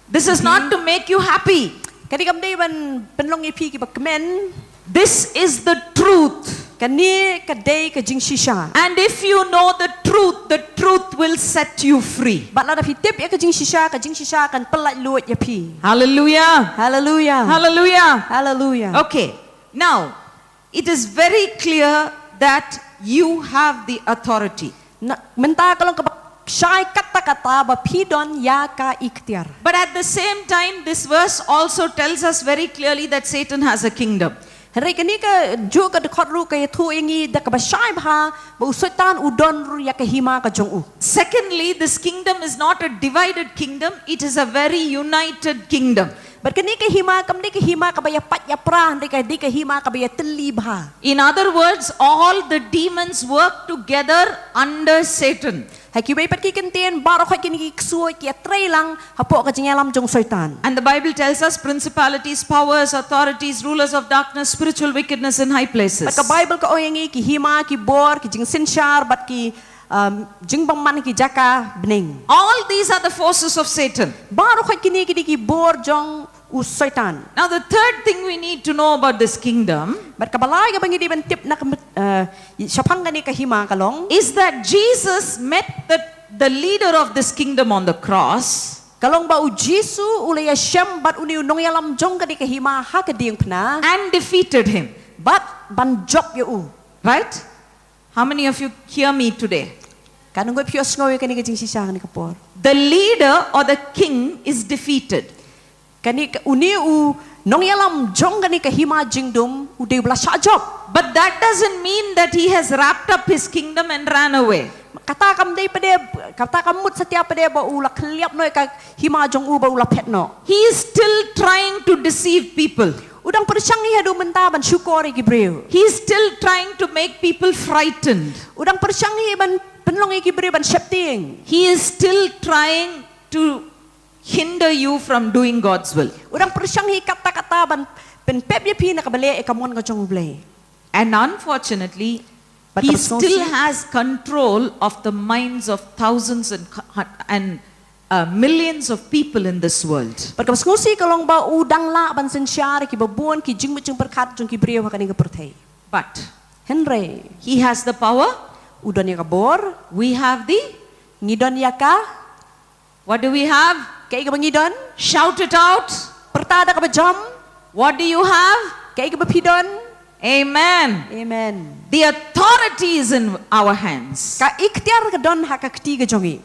This is not to make you happy. Kane kam dei ban pynlong ïa phi kiba kmen. This is the truth. Kane ka dei ka jingshisha. And if you know the truth, the truth will set you free. Bad lada phi tip ïa ka jingshisha, ka jingshisha kan pyllait luid ïa phi. Hallelujah. Hallelujah. Hallelujah. Hallelujah. Okay. Now, it is very clear that you have the authority. Na, mynta ka long kaba shai katta katta ba phi don ïa ka iktiar. But at the same time, this verse also tells us very clearly that Satan has a kingdom. Hynrei kane ka juh ka dkhot ruh ka ïathuh ïa ngi da kaba shai bha ba u Soitan u don ruh ïa ka hima ka jong u. Secondly, this kingdom is not a divided kingdom, it is a very united kingdom. Bad kane ka hima kam dei ka hima kaba ïa pait ïa pra, hynrei ka dei ka hima kaba ïa tylli bha. In other words, all the demons work together under Satan. Ha kiwei pat ki kyntien, baroh khoit kine ki ksuid ki ïa trei lang hapoh ka jingïalam jong Soitan. And the Bible tells us principalities, powers, authorities, rulers of darkness, spiritual wickedness in high places. Bad ka Bible ka ong ïa ngi ki hima, ki bor, ki jingsynshar, bad ki, um, jingbymman ki jaka bneng. All these are the forces of Satan. Baroh khoit kine ki dei ki bor jong u Soitan. Now, the third thing we need to know about this kingdom Bad kaba lai kaba ngi dei ban tip na ka, uh, shaphang kane ka hima ka long is that Jesus met the, the leader of this kingdom on the cross. Ka long ba u Jisu u la ïashem bad une u nongïalam jong kane ka hima ha ka diengphna. And defeated him. Bad ban jop ïa u. Right? How many of you hear me today? Katno ngut phi ïohsngew ïa kane ka jingshisha kane ka por? The leader or the king is defeated. Kane ka, une u nongïalam jong kane ka hima jingdum u dei u ba la shah jop. But that doesn't mean that he has wrapped up his kingdom and ran away. Kata kam dei pat de, kata kam mut satia pat de ba u la khylliap noh ïa ka hima jong u, ba u la phet noh. He is still trying to deceive people. U dang pyrshang hi haduh mynta ban shukor ïa ki briew. He is still trying to make people frightened. U dang pyrshang hi ban pynlong ïa ki briew ban sheptieng. He is still trying to hinder you from doing God's will. U dang pyrshang hi katta katta ban pynpep ïa phi na kaba leh ïa ka mon ka jong U Blei. And unfortunately, But he kaba sngewsih still has control of the minds of thousands and, and, uh, millions of people in this world. Bad kaba sngewsih ka long ba u dang lah ban synshar ïa kiba bun ki jingmut jingpyrkhat jong ki briew ha kane ka pyrthei. But Hynrei he has the power. U don ïa ka bor. We have the Ngi don ïa ka What do we have? Kaei kaba ngi don? Shout it out. Pyrta da kaba jam. What do you have? Kaei kaba phi don? Amen. Amen. The authority is in our hands. Ka iktiar ka don ha ka kti ka jong ngi.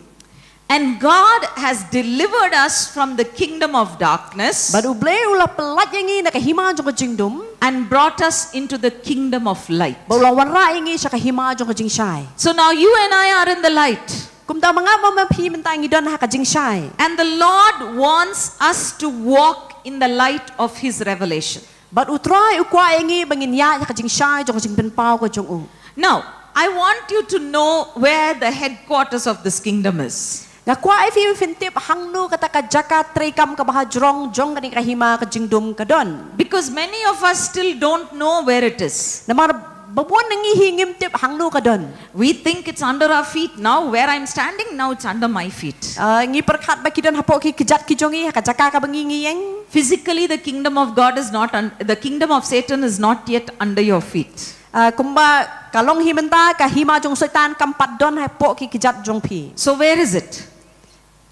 And God has delivered us from the kingdom of darkness. Bad U Blei u la pyllait ïa ngi na ka hima jong ka jingdum. And brought us into the kingdom of light. Bad u la wanrah ïa ngi sha ka hima jong ka jingshai. So now you and I are in the light. Kumta ma nga ma phi mynta ngi don ha ka jingshai. And the Lord wants us to walk in the light of his revelation. Bad U Trai u kwah ïa ngi ba ngin ïaid ha ka jingshai jong ka jingpynpaw ka jong u. Now, I want you to know where the headquarters of this kingdom is. Nga kwah ïa phi ba phin tip hangno kata ka jaka treikam kaba hajrong jong kane ka hima ka jingdum ka don. Because many of us still don't know where it is. Namar ba bun na ngi hi ngim tip hangno ka don. We think it's under our feet. Now, where I'm standing, now it's under my feet. Ah, ngi pyrkhat ba ki don hapoh ki kjat ki jong ngi, ha ka jaka kaba ngi ngi ïeng. Physically, the kingdom of God is not un-, the kingdom of Satan is not yet under your feet. Ah, kumba ka long hi mynta, ka hima jong Soitan kam pat don hapoh ki kjat jong phi. So where is it?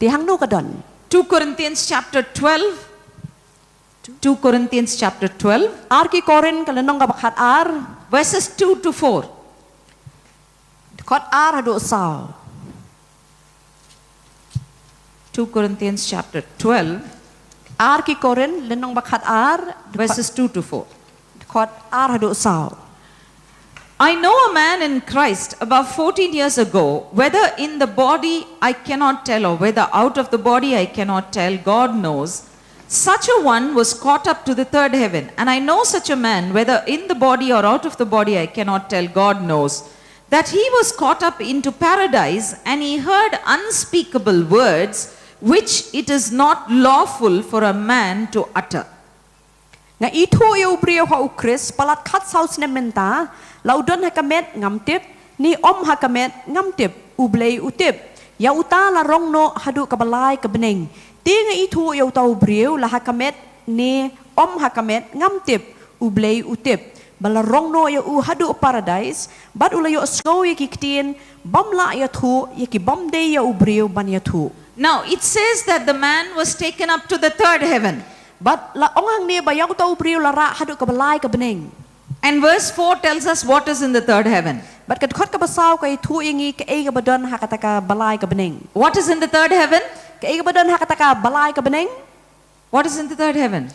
Te hangno ka don? Two Corinthians chapter twelve. Two Corinthians chapter twelve. Ar ki Korinth ka lynnong kaba khatar. Verses two to four. Dkhot ar haduh saw. Two Corinthians chapter twelve. Ar ki Korinth lynnong ba khatar. Verses two to four. Dkhot ar haduh saw. I know a man in Christ about fourteen years ago, whether in the body I cannot tell, or whether out of the body I cannot tell, God knows. Such a one was caught up to the third heaven. And I know such a man, whether in the body or out of the body I cannot tell, God knows. that he was caught up into paradise, and he heard unspeakable words which it is not lawful for a man to utter. Nga ithuh ïa u briew ha u Khrist palat khatsaw snem mynta, la u don ha ka met ngam tip, ne ym ha ka met ngam tip, U Blei u tip. Ïa uta la rong noh haduh kaba lai ka bneng. Te nga ithuh ïa uta u briew la ha ka met ne ym ha ka met ngam tip, U Blei u tip. Ba la rong noh ïa u haduh paradais, bad u la ïohsngew ïa ki ktien bym lah ïathuh ïa ki bym dei ïa u briew ban ïathuh. Now, it says that the man was taken up to the third heaven. Bad la ong hangne ba ïa uta u briew la rah haduh kaba lai ka bneng. And verse four tells us what is in the third heaven. Bad ka dkhot kaba saw ka ithuh ïa ngi kaei kaba don ha kata kaba lai ka bneng. What is in the third heaven? Kaei kaba don ha kata kaba lai ka bneng? What is in the third heaven?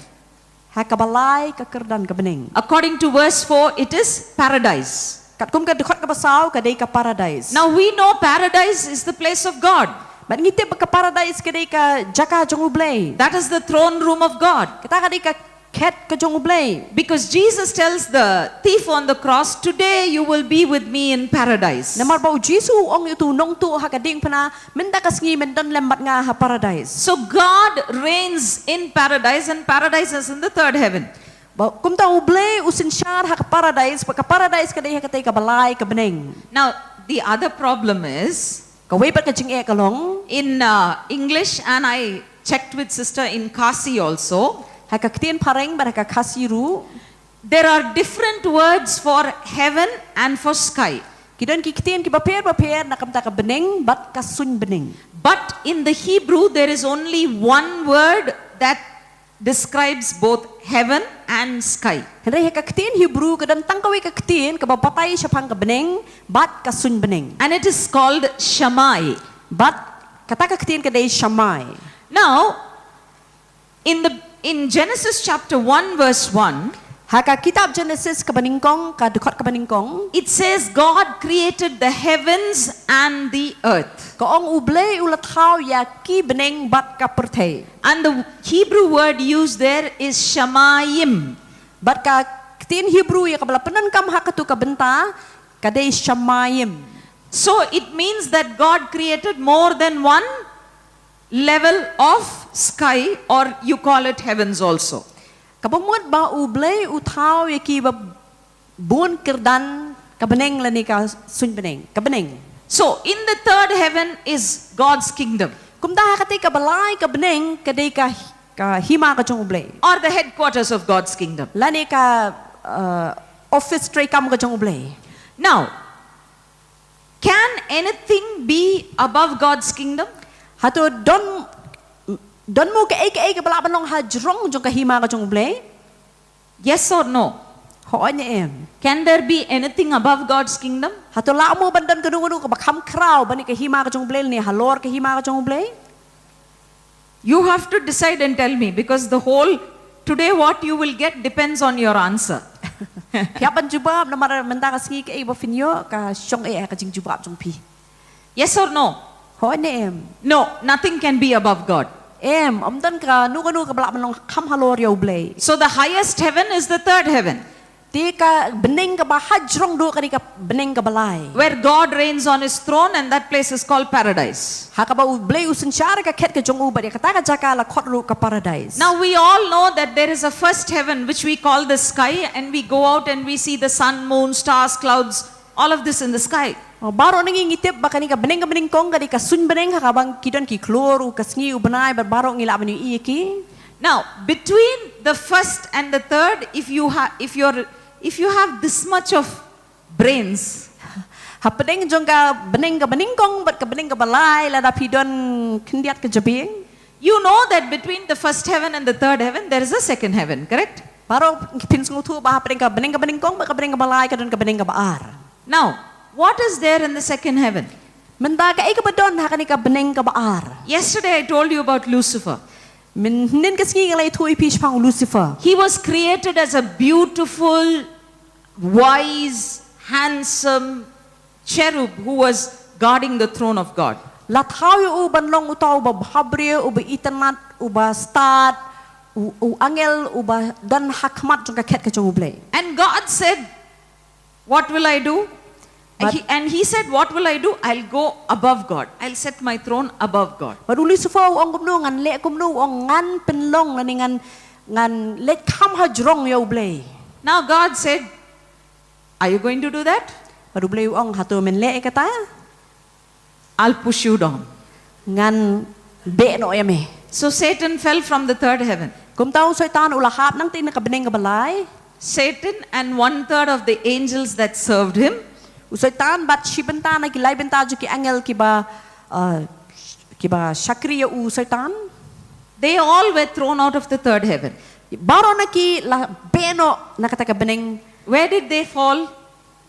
Ha kaba lai ka kyrdan ka bneng. According to verse four, it is paradise. Katkum ka dkhot kaba saw ka dei ka paradais. Now we know paradise is the place of God. Bad ngi tip ba ka paradais ka dei ka jaka jong U Blei. That is the throne room of God. Kata ka dei ka khet ka jong U Blei. Because Jesus tells the thief on the cross, "Today you will be with me in paradise." Namar ba u Jisu u ong ïa utu u nongtuh ha ka diengphna, mynta ka sngi men don lem bad nga ha paradais. So God reigns in paradise, and paradise is in the third heaven. Ba kumta U Blei u synshar ha ka paradais, ba ka paradais ka dei ha katei kaba lai ka bneng. Now, the other problem is, Kawei pat ka jingeh ka long, in uh, English, and I checked with sister in Khasi also, ha ka ktien Phareng bad ha ka Khasi ruh, there are different words for heaven and for sky. Ki don ki ktien kiba pher bapher na ka bynta ka bneng bad ka suiñ bneng. But in the Hebrew, there is only one word that describes both heaven and sky. Hynrei ha ka ktien Hebrew ka don tang kawei ka ktien kaba batai shaphang ka bneng bad ka suiñ bneng. And it is called Shammai. Bad kata ka ktien ka dei Shammai. Now, in the in Genesis chapter one verse one, Ha ka kitab Genesis kaba nyngkong, ka dkhot kaba nyngkong, it says God created the heavens and the earth. Ka ong U Blei u la thaw ïa ki bneng bad ka pyrthei. And the Hebrew word used there is shamayim. Bad ka ktien Hebrew ïa kaba la pyndonkam ha katu ka bynta ka dei shamayim. So it means that God created more than one level of sky, or you call it heavens also. Kaba mut ba U Blei u thaw ïa ki ba bun kyrdan ka bneng lane ka suiñ bneng, ka bneng. So in the third heaven is God's kingdom. Kumta ha katei kaba lai ka bneng ka dei ka, ka hima ka jong U Blei. Or the headquarters of God's kingdom. Lane ka uh, office treikam ka jong U Blei. Now, can anything be above God's kingdom? Hato don, don mo kaei kaei kaba lah ban long ha jrong jong ka hima ka jong U Blei? Yes or no? Hooid ne em? Can there be anything above God's kingdom? Hato lah mo ban don kano kano kaba kham khraw ban ïa ka hima ka jong U Blei ne halor ka hima ka jong U Blei? You have to decide and tell me, because the whole today what you will get depends on your answer. Phi hap ban jubab namar mynta ka sngi kaei ba phin ïoh ka shong eh ka jingjubab jong phi. Yes or no? Hooid ne em? No, nothing can be above God. Em, ym don kano kano kaba lah ban long kham halor ïa U Blei. So the highest heaven is the third heaven, Te ka bneng kaba ha jrong duh ka dei ka bneng kaba lai. where God reigns on his throne, and that place is called paradise. Ha kaba U Blei u synshar ka khet ka jong u bad ïa kata ka jaka la khot ruh ka paradais. Now we all know that there is a first heaven which we call the sky, and we go out and we see the sun, moon, stars, clouds, all of this in the sky. Oh, baroh ngi ngi tip ba kane ka bneng ka bneng kong ka dei ka suiñ bneng ha kaba ki don ki khlur, u ka sngi, u bnai, bad baroh ngi lah ban ïohi ïa ki. Now, between the first and the third, if you have, if you're, if you have this much of brains, Hapdeng jong ka bneng kaba nyngkong bad ka bneng kaba lai, lada phi don khyndiat ka jabieng, you know that between the first heaven and the third heaven, there is a second heaven, correct? Baroh phin sngewthuh ba hapdeng ka bneng kaba nyngkong bad ka bneng kaba lai ka don ka bneng kaba ar. Now, what is there in the second heaven? Mynta kaei kaba don ha kane ka bneng kaba ar? Yesterday I told you about Lucifer. Mynhynnin ka sngi nga la ïathuh ïa phi shaphang u Lucifer. He was created as a beautiful, wise, handsome cherub who was guarding the throne of God. La thaw ïa u ban long uta uba bhabriew, uba itynnad, uba stad, u, u angel uba don ha khmat jong ka khet ka jong U Blei. And God said, "What will I do?" He, and he said, "What will I do? I'll go above God. I'll set my throne above God." Bad u Lucifer u ong kumno, ngan leh kumno, u ong ngan pynlong lane ngan, ngan leit kham ha jrong ïa U Blei. Now God said, "Are you going to do that?" Bad U Blei u ong, hato men leh ïa kata? "I'll push you down." Ngan beh noh ïa me. So Satan fell from the third heaven. Kumta u Soitan u la hap nangta na ka bneng kaba lai. Satan and one third of the angels that served him. U Soitan bad shi bynta na ki lai bynta jong ki angel kiba, uh, kiba shakri ïa u Soitan. They all were thrown out of the third heaven. Baroh na ki la beh noh na kata ka bneng. Where did they fall?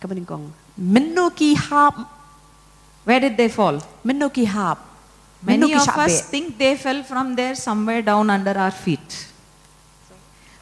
Ka bneng kong. Mynno ki hap. Where did they fall? Mynno ki hap. Mynno Many ki of shah us beh. Think they fell from there somewhere down under our feet.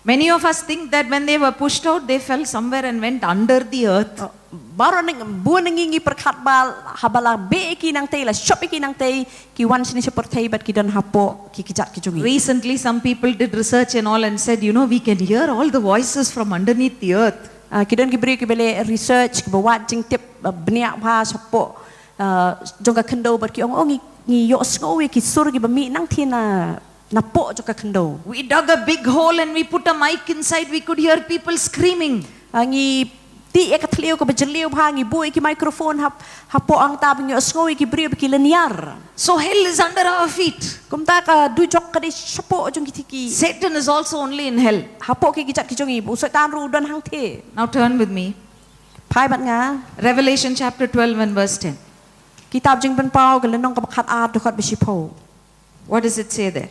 Many of us think that when they were pushed out, they fell somewhere and went under the earth. Oh, baroh na, bun na ngi ngi pyrkhat ba haba la beh ki nangta, la shop ki nangta, ki wan shane sha pyrthei bad ki don hapoh ki kjat ki jong ngi. Recently, some people did research and all and said, "You know, we can hear all the voices from underneath the earth." Ah, ki don ki briew kiba leh research, kiba wad jingtip, ah, bniah bha shapoh, ah, jong ka khyndew bad ki ong, oh, ngi, ngi ïohsngew ïa ki sur kiba mih nangta na, napoh jong ka khyndew. We dug a big hole and we put a mic inside. We could hear people screaming. Ah, ngi tih ïa ka thliew kaba jylliew bha, ngi buh ïa ki microphone hap, hapoh hangta ba ngi ïohsngew ïa ki briew ba ki lyniar. So hell is under our feet. Kumta ka dujok ka dei shapoh jong ki kti ki. Satan is also only in hell. Hapoh ki kjat ki jong ngi, u Soitan ruh u don hangta. Now turn with me. Phai bad nga. Revelation chapter twelve and verse ten. Kitab Jingpynpaw ka lynnong kaba khatar dkhot ba shiphew. What does it say there?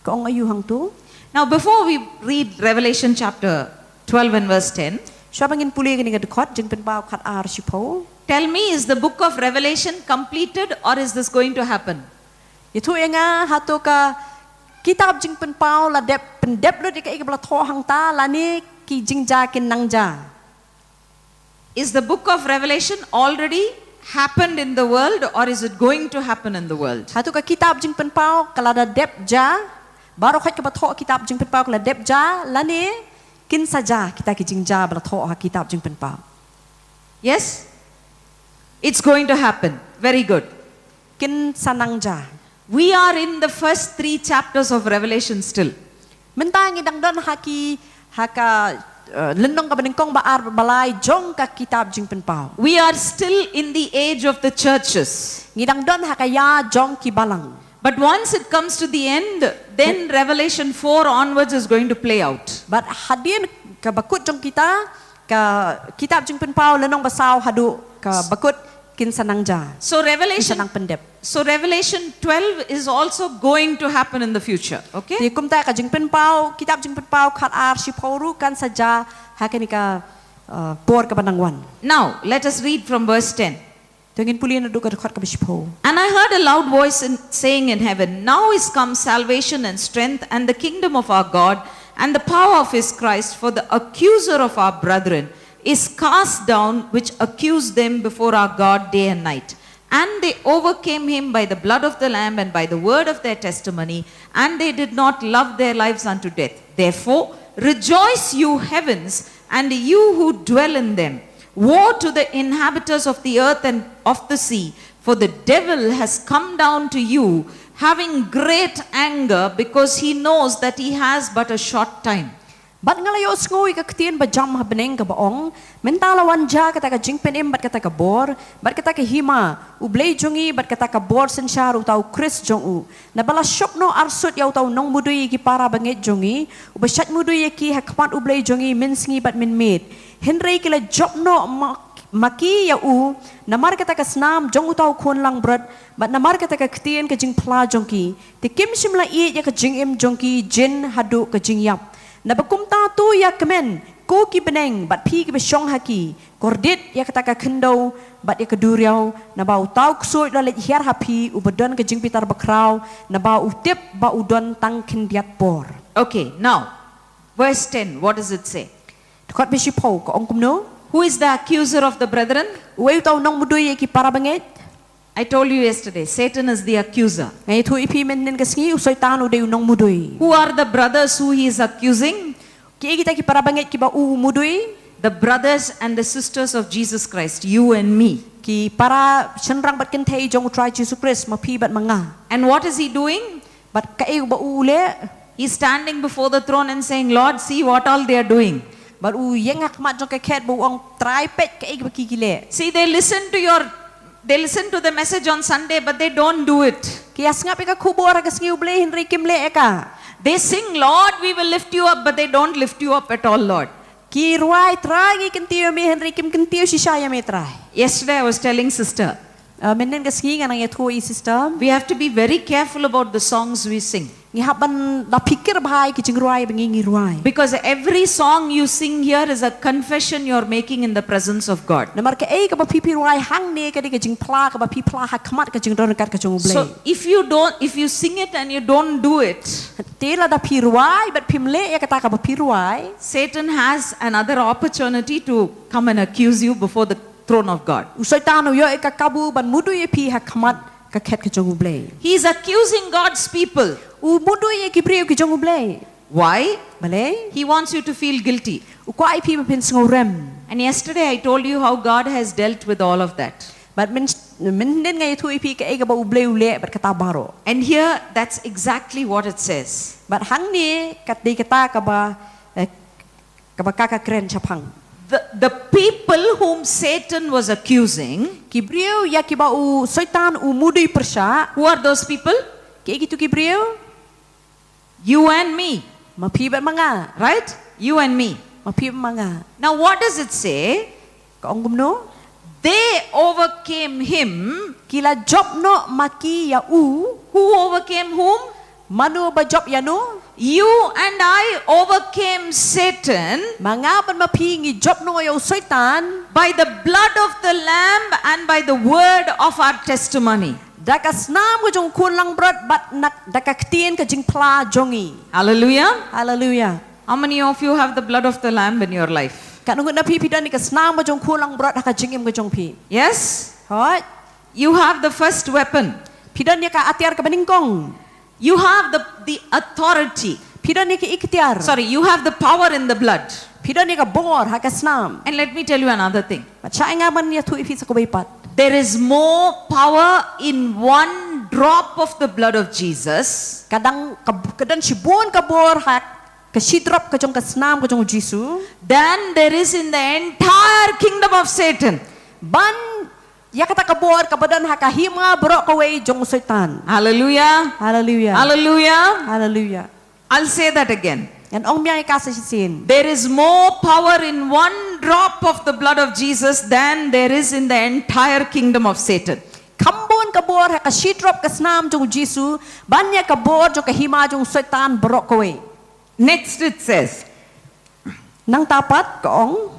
Ka ong aïu hangto? Now, before we read Revelation chapter twelve and verse ten, shuwa ba ngin pule kane ka dkhot Jingpynpaw khatar shiphew. Tell me, is the book of Revelation completed or is this going to happen? Ïathuh ïa nga, hato ka kitab Jingpynpaw la dep pyndep lut ïa kaei kaba la thoh hangta lane ki jingjia kin nang jia? Is the book of Revelation already happened in the world or is it going to happen in the world? Hato ka kitab Jingpynpaw ka la da dep jia? Baroh khoit kaba thoh kitab Jingpynpaw ka la dep jia lane kin sa jia kita ki jingjia ba la thoh ha kitab Jingpynpaw? Yes? It's going to happen. Very good. Kin sa nang jia. We are in the first three chapters of Revelation still. Mynta ngi dang don ha ki, ha ka, uh, lynnong kaba nyngkong, ba ar, ba lai jong ka kitab Jingpynpaw. We are still in the age of the churches. Ngi dang don ha ka ïa jong ki balang. But once it comes to the end, then Revelation four onwards is going to play out. Bad hadien kaba kut jong kita, ka kitab Jingpynpaw lynnong ba saw haduh kaba kut kin sa nang jia. So Revelation, kin sa nang pyndep. So Revelation twelve is also going to happen in the future, okay? Te kumta ka Jingpynpaw, kitab Jingpynpaw khatar shiphew ruh kan sa jia ha kane ka, uh, por kaba nang wan. Now, let us read from verse ten. To ngin pule naduh ka dkhot kaba shiphew. And I heard a loud voice in, saying in heaven, "Now is come salvation and strength and the kingdom of our God and the power of his Christ, for the accuser of our brethren is cast down, which accused them before our God day and night. And they overcame him by the blood of the Lamb and by the word of their testimony, and they did not love their lives unto death. Therefore, rejoice, you heavens, and you who dwell in them. Woe to the inhabitants of the earth and of the sea, for the devil has come down to you, having great anger, because he knows that he has but a short time." Bad nga la ïohsngew ïa ka ktien ba jam ha bneng kaba ong, mynta la wan jia kata ka jingpynim bad kata ka bor bad kata ka hima, U Blei jong ngi bad kata ka bor synshar, uta u Khrist jong u. Naba la shop noh arsut ïa uta u nongmudui ïa ki para bangeit jong ngi, uba shait mudui ïa ki ha khmat U Blei jong ngi mynsngi bad mynmiet. Hynrei ki la jop noh ma, ma ki ïa u namar kata ka snam jong uta u khun langbrot bad namar kata ka ktien ka jingphla jong ki. Te kim shym la ïeit ïa ka jingim jong ki jin haduh ka jingïap. Naba kumta to ïa kmen, ko ki bneng bad phi kiba shong ha ki, kordit ïa kata ka khyndew bad ïa ka duriaw, naba uta u ksuid u la leit hiar ha phi, uba don ka jingbitar bakhraw, naba u tip ba u don tang khyndiat por. Okay, now, verse ten, what does it say? Dkhot ba shiphew ka ong kumno? Who is the accuser of the brethren? Uei uta u nongmudui ïa ki para bangeit? I told you yesterday, Satan is the accuser. Nga ïathuh ïa phi mynhynnin ka sngi, u Soitan u dei u nongmudui. Who are the brothers who he is accusing? Kiei kita ki para bangeit kiba u u mudui? The brothers and the sisters of Jesus Christ, you and me. Ki para shynrang bad kynthei jong U Trai Jisu Khrist, ma phi bad ma nga. And what is he doing? Bad kaei ba u leh? He's standing before the throne and saying, "Lord, see what all they are doing." Bad u ïeng ha khmat jong ka khet bad u ong, Trai, peit kaei ba ki ki leh. See, they listen to your, they listen to the message on Sunday, but they don't do it. Ki ïa sngap ïa ka khubor ha ka sngi U Blei hynrei kim leh ïa ka. They sing, "Lord, we will lift you up," but they don't lift you up at all, Lord. Ki rwai, Trai, ngi kyntiew ïa me, hynrei kim kyntiew shisha ïa me, Trai. Yesterday I was telling sister, Uh, mynhynnin ka sngi nga nang ïathuh ïa i sister. We have to be very careful about the songs we sing. Ngi hap ban da phikir bha ïa ki jingrwai ba ngi ngi rwai. Because every song you sing here is a confession you're making in the presence of God. Namar kaei kaba phi phi rwai hangne ka dei ka jingphla kaba phi phla ha khmat ka jingdon ryngkat ka jong U Blei. So if you don't, if you sing it and you don't do it, te lada phi rwai bad phim leh ïa kata kaba phi rwai, Satan has another opportunity to come and accuse you before the throne of God. U Soitan u ïoh ïa ka kabu ban mudui ïa phi ha khmat ka khet ka jong U Blei. He is accusing God's people. U mudui ïa ki briew ki jong U Blei. Why? Balei? He wants you to feel guilty. U kwah ïa phi ba phin sngewrem. And yesterday I told you how God has dealt with all of that. Bad myn, mynhynnin nga ïathuh ïa phi kaei kaba U Blei u leh bad kata baroh. And here, that's exactly what it says. Bad hangne ka dei kata kaba, eh, kaba ka ka kren shaphang. The, the people whom Satan was accusing, ki briew ïa kiba u Soitan u mudui pyrshah. Who are those people? Kiei kito ki briew? You and me. Ma phi bad ma nga. Right? You and me. Ma phi bad ma nga. Now, what does it say? Ka ong kumno? They overcame him. Ki la jop noh ma ki ïa u. Who overcame whom? Mano ba jop ïano? You and I overcame Satan. Ma nga bad ma phi ngi jop noh ïa u Soitan. By the blood of the Lamb and by the word of our testimony. Da ka snam ka jong u khun langbrot bad na, da ka ktien ka jingphla jong ngi. Hallelujah. Hallelujah. How many of you have the blood of the Lamb in your life? Katno ngut na phi phi don ïa ka snam ka jong u khun langbrot ha ka jingim ka jong phi? Yes? Hooid. You have the first weapon. Phi don ïa ka atiar kaba nyngkong. You have the, the authority. Phi don ïa ka iktiar. Sorry, you have the power in the blood. Phi don ïa ka bor ha ka snam. And let me tell you another thing. Bad shah nga ban ïathuh ïa phi sa kawei pat. There is more power in one drop of the blood of Jesus. Ka dang ka, ka don shibun ka bor ha ka shi drop ka jong ka snam ka jong u Jisu. Than there is in the entire kingdom of Satan. Ban ïa kata ka bor kaba don ha ka hima baroh kawei jong u Soitan. Hallelujah. Hallelujah. Hallelujah. Hallelujah. I'll say that again. Ngan ong biang ïa ka sa shisien. There is more power in one drop of the blood of Jesus than there is in the entire kingdom of Satan. Kham bun ka bor ha ka shi drop ka snam jong u Jisu ban ïa ka bor jong ka hima jong u Soitan baroh kawei. Next it says, nangta pat ka ong,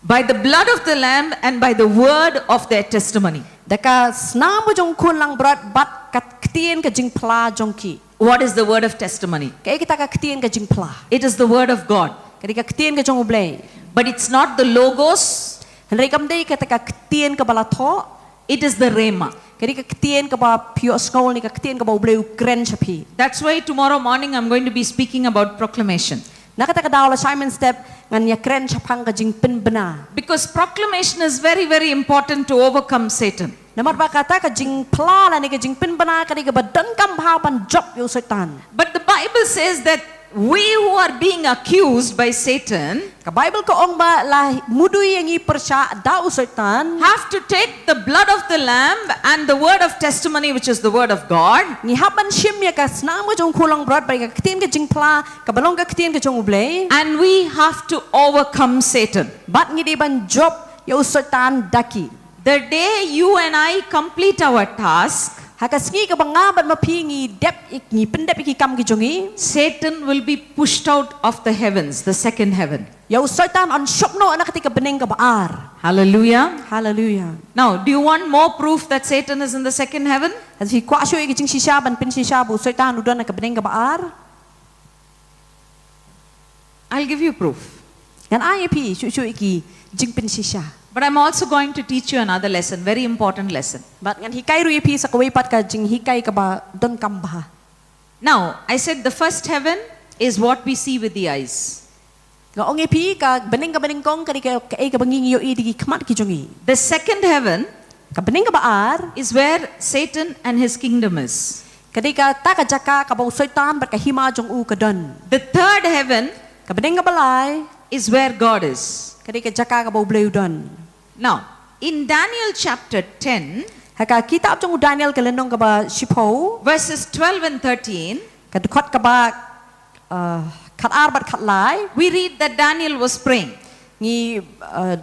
by the blood of the Lamb and by the word of their testimony. Da ka snam ka jong u khun langbrot bad ka ktien ka jingphla jong ki. What is the word of testimony? Kaei kata ka ktien ka jingphla? It is the word of God. Ka dei ka ktien ka jong u Blei. But it's not the logos. Hynrei kam dei kata ka ktien kaba la thoh. It is the rhema. Ka dei ka ktien kaba phi ïohsngew ne ka ktien kaba u Blei u kren sha phi. That's why tomorrow morning I'm going to be speaking about proclamation. Na kata ka daw la shai mynstep ngan ïa kren shaphang ka jingpynbna. Because proclamation is very, very important to overcome Satan. Namar ba kata ka jingphla lane ka jingpynbna ka dei kaba donkam bha ban jop ïa u Soitan. But the Bible says that we who are being accused by Satan, ka Bible ka ong ba la mudui ïa ngi pyrshah da u Soitan, have to take the blood of the Lamb and the word of testimony, which is the word of God. Ngi hap ban shim ïa ka snam ka jong u khun langbrot bad ïa ka ktien ka jingphla kaba long ka ktien ka jong u Blei. And we have to overcome Satan. Bad ngi dei ban jop ïa u Soitan da ki. The day you and I complete our task, ha ka sngi kaba nga bad ma phi ngi dep, ngi pyndep ïa ki kam ki jong ngi, Satan will be pushed out of the heavens, the second heaven. Ïa u Soitan yn shop noh na kata ka bneng kaba ar. Hallelujah. Hallelujah. Now, do you want more proof that Satan is in the second heaven? Lada phi kwah shuh ïa ka jingshisha ban pynshisha ba u Soitan u don ha ka bneng kaba ar? I'll give you proof. Ngan ai ïa phi shuh shuh ïa ki jingpynshisha. But I'm also going to teach you another lesson, very important lesson. Bad ngan hikai ruh ïa phi sa kawei pat ka jinghikai kaba donkam bha. Now, I said the first heaven is what we see with the eyes. Nga ong ïa phi, ka bneng kaba nyngkong ka dei ka, kaei kaba ngi ïohi da ki khmat ki jong ngi. The second heaven Ka bneng kaba ar is where Satan and his kingdom is. Ka dei kata ka jaka kaba u Soitan bad ka hima jong u ka don. The third heaven Ka bneng kaba lai is where God is. Ka dei ka jaka kaba U Blei u don. Now, in Daniel chapter ten, Ha ka kitab jong u Daniel ka lynnong kaba shiphew, verses twelve and thirteen, ka dkhot kaba, uh, khat ar bad khat lai, we read that Daniel was praying. Ngi, uh,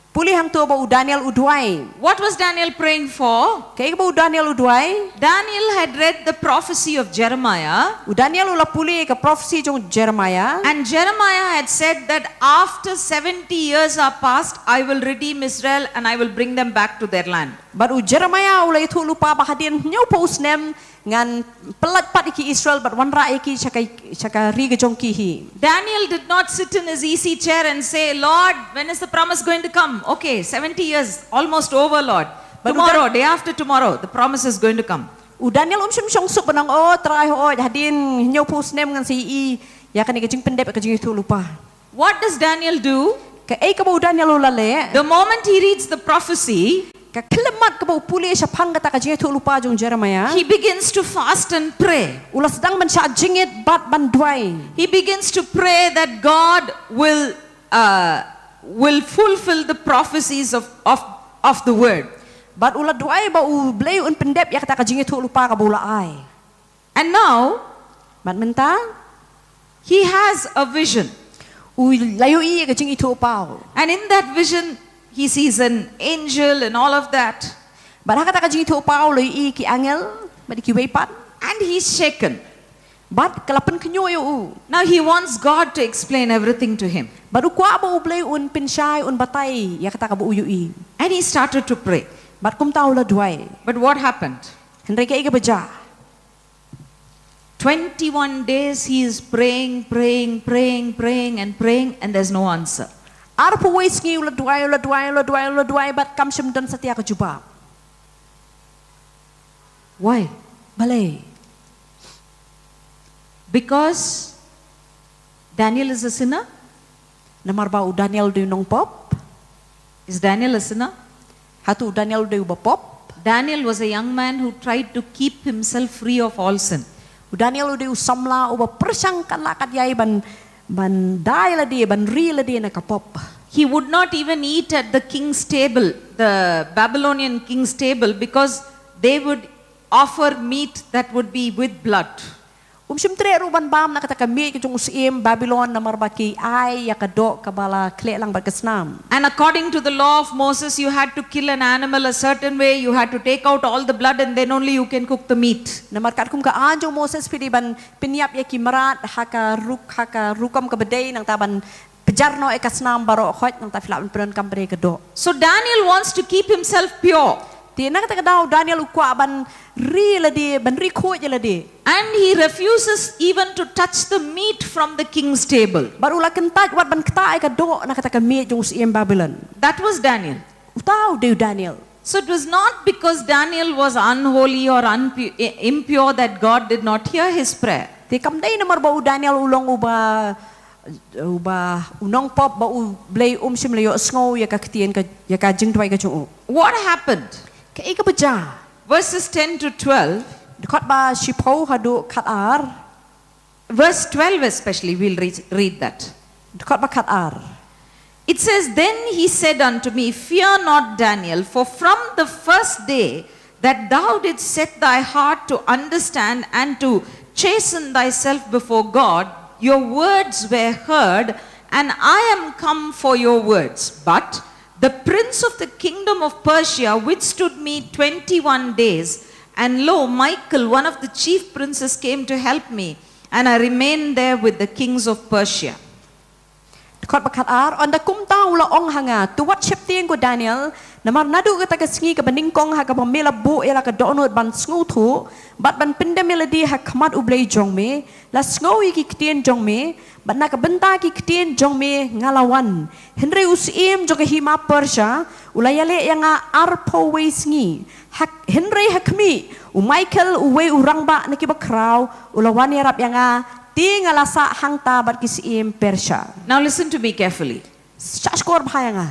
pule hangto ba u Daniel u duwai. What was Daniel praying for? Kaei kaba u Daniel u duwai? Daniel had read the prophecy of Jeremiah. U Daniel u la pule ka prophecy jong Jeremiah. And Jeremiah had said that after seventy years are past, I will redeem Israel and I will bring them back to their land. Bad u Jeremiah u la ïathuh lypa ba hadien hynñiewphew snem ngan pyllait pat ïa ki Israel bad wanrah ïa ki sha ka, sha ka ri ka jong ki hi. Daniel did not sit in his easy chair and say, "Lord, when is the promise going to come? Okay, seventy years, almost over, Lord. But Tomorrow, day after tomorrow, the promise is going to come." U Daniel um shym shong suk ban ong, "O Trai, hooid, hadien hynñiewphew snem ngan sa ïohi ïa kane ka jingpyndep, ka jingïathuhlypa." What does Daniel do? Kaei kaba u Daniel u la leh? The moment he reads the prophecy, Ka khyllipmat kaba u pule shaphang kata ka jingïathuhlypa jong Jeremiah, he begins to fast and pray. U la sdang ban shah jingit bad ban duwai. He begins to pray that God will, uh, will fulfill the prophecies of, of, of the word. Bad u la duwai ba U Blei un pyndep ïa kata ka jingïathuhlypa kaba u la ai. And now, Bad mynta, he has a vision. U la ïohi ïa ka jingithuhpaw. And in that vision, he sees an angel and all of that. Bad ha kata ka jingithuhpaw u la ïohi ki angel bad kiwei pat. And he's shaken. Bad ka la pynkhynñiuh ïa u. Now he wants God to explain everything to him. Bad u kwah ba U Blei un pynshai, un batai ïa kata kaba u ïohi. And he started to pray. Bad kumta u la duwai. But what happened? Hynrei kaei kaba jia? Twenty-one days he is praying, praying, praying, praying and praying, and there's no answer. Arphew wei sngi u la duwai, u la duwai, u la duwai, u la duwai, bad kam shym don satia ka jubab. Why? Balei? Because Daniel is a sinner? Namar ba u Daniel u dei u nongpop? Is Daniel a sinner? Hato u Daniel u dei uba pop? Daniel was a young man who tried to keep himself free of all sin. U Daniel u dei u samla uba pyrshang katba lah katba ïai ban, ban da ïalade, ban ri ïalade na ka pop. He would not even eat at the king's table. The Babylonian king's table, because they would offer meat that would be with blood. Um shym treh ruh ban bam na kata ka miej ka jong u syiem Babylon namar ba ki ai ïa ka doh kaba la khleh lang bad ka snam. And according to the law of Moses, you had to kill an animal a certain way, you had to take out all the blood, and then only you can cook the meat. Namar katkum ka aiñ jong u Moses phi dei ban pynïap ïa ki mrad ha ka ruk, ha ka rukom kaba dei, nangta ban pynjar noh ïa ka snam baroh khoit, nangta phi lah ban pyndonkam pat ïa ka doh. So Daniel wants to keep himself pure. Te na kata ka daw u Daniel u kwah ban ri ïalade, ban ri khuid ïalade. And he refuses even to touch the meat from the king's table. Bad u la kyntait wat ban ktah ïa ka doh na kata ka miej jong u syiem Babylon. That was Daniel. Uta u dei u Daniel. So it was not because Daniel was unholy or unpu-, i-, impure that God did not hear his prayer. Te kam dei namar ba u Daniel u long uba, uba u nongpop ba U Blei um shym la ïohsngew ïa ka ktien ka, ïa ka jingduwai ka jong u. What happened? Kaei kaba jia? Verses ten to twelve. Dkhot ba shiphew haduh khat ar. Verse twelve especially, we'll re-, read that. Dkhot ba khat ar. It says, "Then he said unto me, Fear not, Daniel, for from the first day that thou didst set thy heart to understand and to chasten thyself before God, your words were heard, and I am come for your words. But the prince of the kingdom of Persia withstood me twenty-one days, and lo, Michael, one of the chief princes, came to help me, and I remained there with the kings of Persia." Dkhot ba khat ar. Ynda kumta u la ong ha nga, To wat sheptieng, ko Daniel, namar naduh kata ka sngi kaba nyngkong ha kaba me la buh ïa la ka dohnud ban sngewthuh bad ban pyndem ïalade ha khmat U Blei jong me, la sngew ïa ki ktien jong me, bad na ka bynta ki ktien jong me nga la wan. Hynrei u syiem jong ka hima Persia u la ïaleh ïa nga arphew wei sngi. Ha, hynrei ha khmih, u Michael, uwei u rangbah na ki bakhraw, u la wan ïarap ïa nga Te nga la sah hangta bad ki syiem Persia. Now listen to me carefully. Shah shkor bha ïa nga.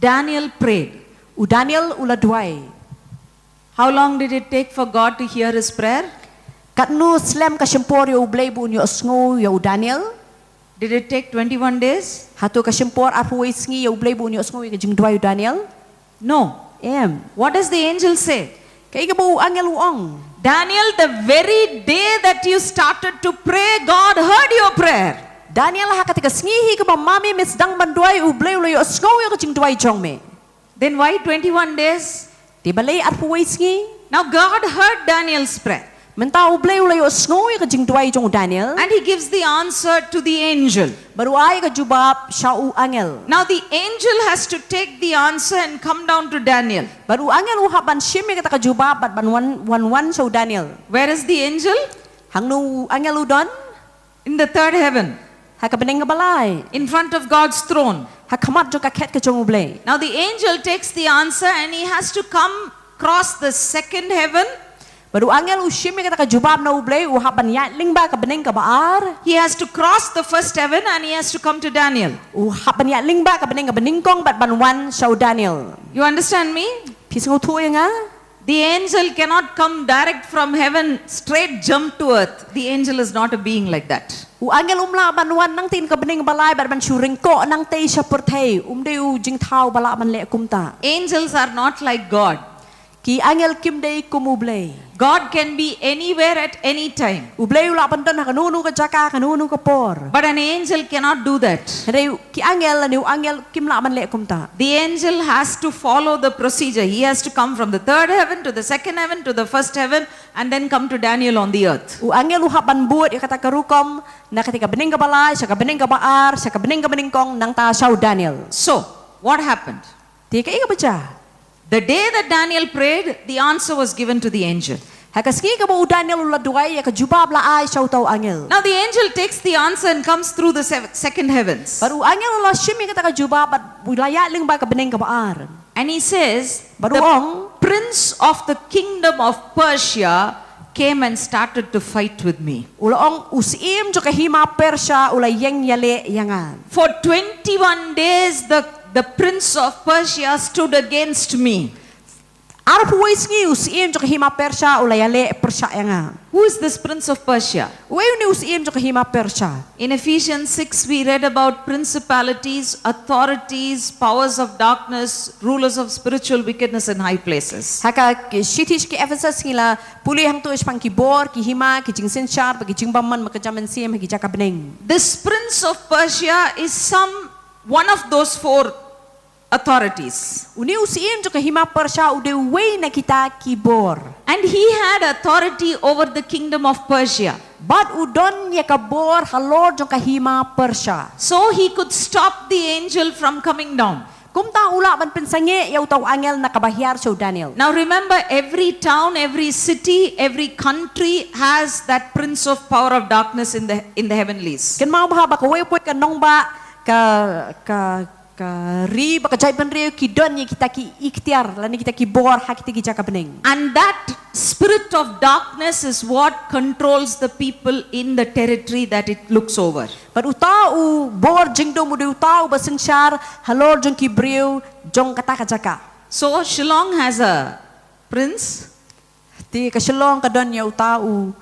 Daniel prayed. U Daniel u la duwai. How long did it take for God to hear his prayer? Katno slem ka shim por ïa U Blei ba un ïohsngew ïa u Daniel? Did it take twenty-one days? Hato ka shim por arphew wei sngi ïa U Blei ba un ïohsngew ïa ka jingduwai u Daniel? No. Em. What does the angel say? Kaei kaba u angel u ong? Daniel, the very day that you started to pray, God heard your prayer. Daniel, ha kata ka sngi hi kaba ma me me sdang ban duwai, U Blei u la ïohsngew ïa ka jingduwai jong me. Then why twenty-one days? Te balei arphew wei sngi? Now God heard Daniel's prayer. Mynta U Blei u la ïohsngew ïa ka jingduwai jong u Daniel. And he gives the answer to the angel. Bad u ai ka jubab sha u angel. Now the angel has to take the answer and come down to Daniel. Bad u angel u hap ban shim ïa kata ka jubab bad ban wan wan wan sha u Daniel. Where is the angel? Hangno u angel u don? In the third heaven. Ha ka bneng kaba lai. In front of God's throne. Ha khmat jong ka khet ka jong U Blei. Now the angel takes the answer and he has to come cross the second heaven. Bad u angel u shim ïa kata ka jubab na U Blei, u hap ban ïaid lyngba ka bneng kaba ar. He has to cross the first heaven and he has to come to Daniel. U hap ban ïaid lyngba ka bneng kaba nyngkong bad ban wan sha u Daniel. You understand me? Phi sngewthuh ïa nga? The angel cannot come direct from heaven, straight jump to earth. The angel is not a being like that. U angel um lah ban wan nangtei na ka bneng kaba lai bad ban shu ryngkoh nangtei sha pyrthei. Um dei u jingthaw ba lah ban leh kumta. Angels are not like God. Ki angel kim dei kum U Blei. God can be anywhere at any time. U Blei u lah ban don ha kano kano ka jaka, kano kano ka por. But an angel cannot do that. Hynrei ki angel, lane u angel kim lah ban leh kumta. The angel has to follow the procedure. He has to come from the third heaven to the second heaven to the first heaven and then come to Daniel on the earth. U angel u hap ban bud ïa kata ka rukom, na kata ka bneng kaba lai sha ka bneng kaba ar, sha ka bneng kaba nyngkong, nangta sha u Daniel. So, what happened? Te kaei kaba jia? The day that Daniel prayed, the answer was given to the angel. Ha ka sngi kaba u Daniel u la duwai, ïa ka jubab la ai sha uta u angel. Now the angel takes the answer and comes through the sev- second heavens. Bad u angel u la shim ïa kata ka jubab bad u la ïaid lyngba ka bneng kaba ar. And he says, Bad u ong, prince of the kingdom of Persia came and started to fight with me. U la ong, u syiem jong ka hima Persia u la ïeng ïaleh ïa nga. For twenty-one days the, the prince of Persia stood against me. Arphew wei sngi u syiem jong ka hima Persia u la ïaleh pyrshah ïa nga. Who is this prince of Persia? Uei une u syiem jong ka hima Persia? In Ephesians six, we read about principalities, authorities, powers of darkness, rulers of spiritual wickedness in high places. Ha ka ki shithi sha ki Ephesus ngi la pule hangto shaphang ki bor, ki hima, ki jingsynshar, bad ki jingbymman markajam mynsiem ha ki jaka bneng. This prince of Persia is some one of those four authorities. Une u syiem jong ka hima Persia u dei uwei na kita ki bor. And he had authority over the kingdom of Persia. Bad u don ïa ka bor halor jong ka hima Persia. So he could stop the angel from coming down. Kumta u lah ban pynsangeh ïa uta u angel na kaba hiar sha u Daniel. Now remember, every town, every city, every country has that prince of power of darkness in the, in the heavenlies. Kynmaw bha ba kawei pa kawei ka nongbah, ka, ka ka ri bad ka jaitbynriew ki don ïa kita ki iktiar lane kita ki bor ha kita ki jaka bneng. And that spirit of darkness is what controls the people in the territory that it looks over. Bad uta u bor jingdum u dei uta uba synshar halor jong ki briew jong kata ka jaka. So Shillong has a prince. Te ka Shillong ka don ïa uta u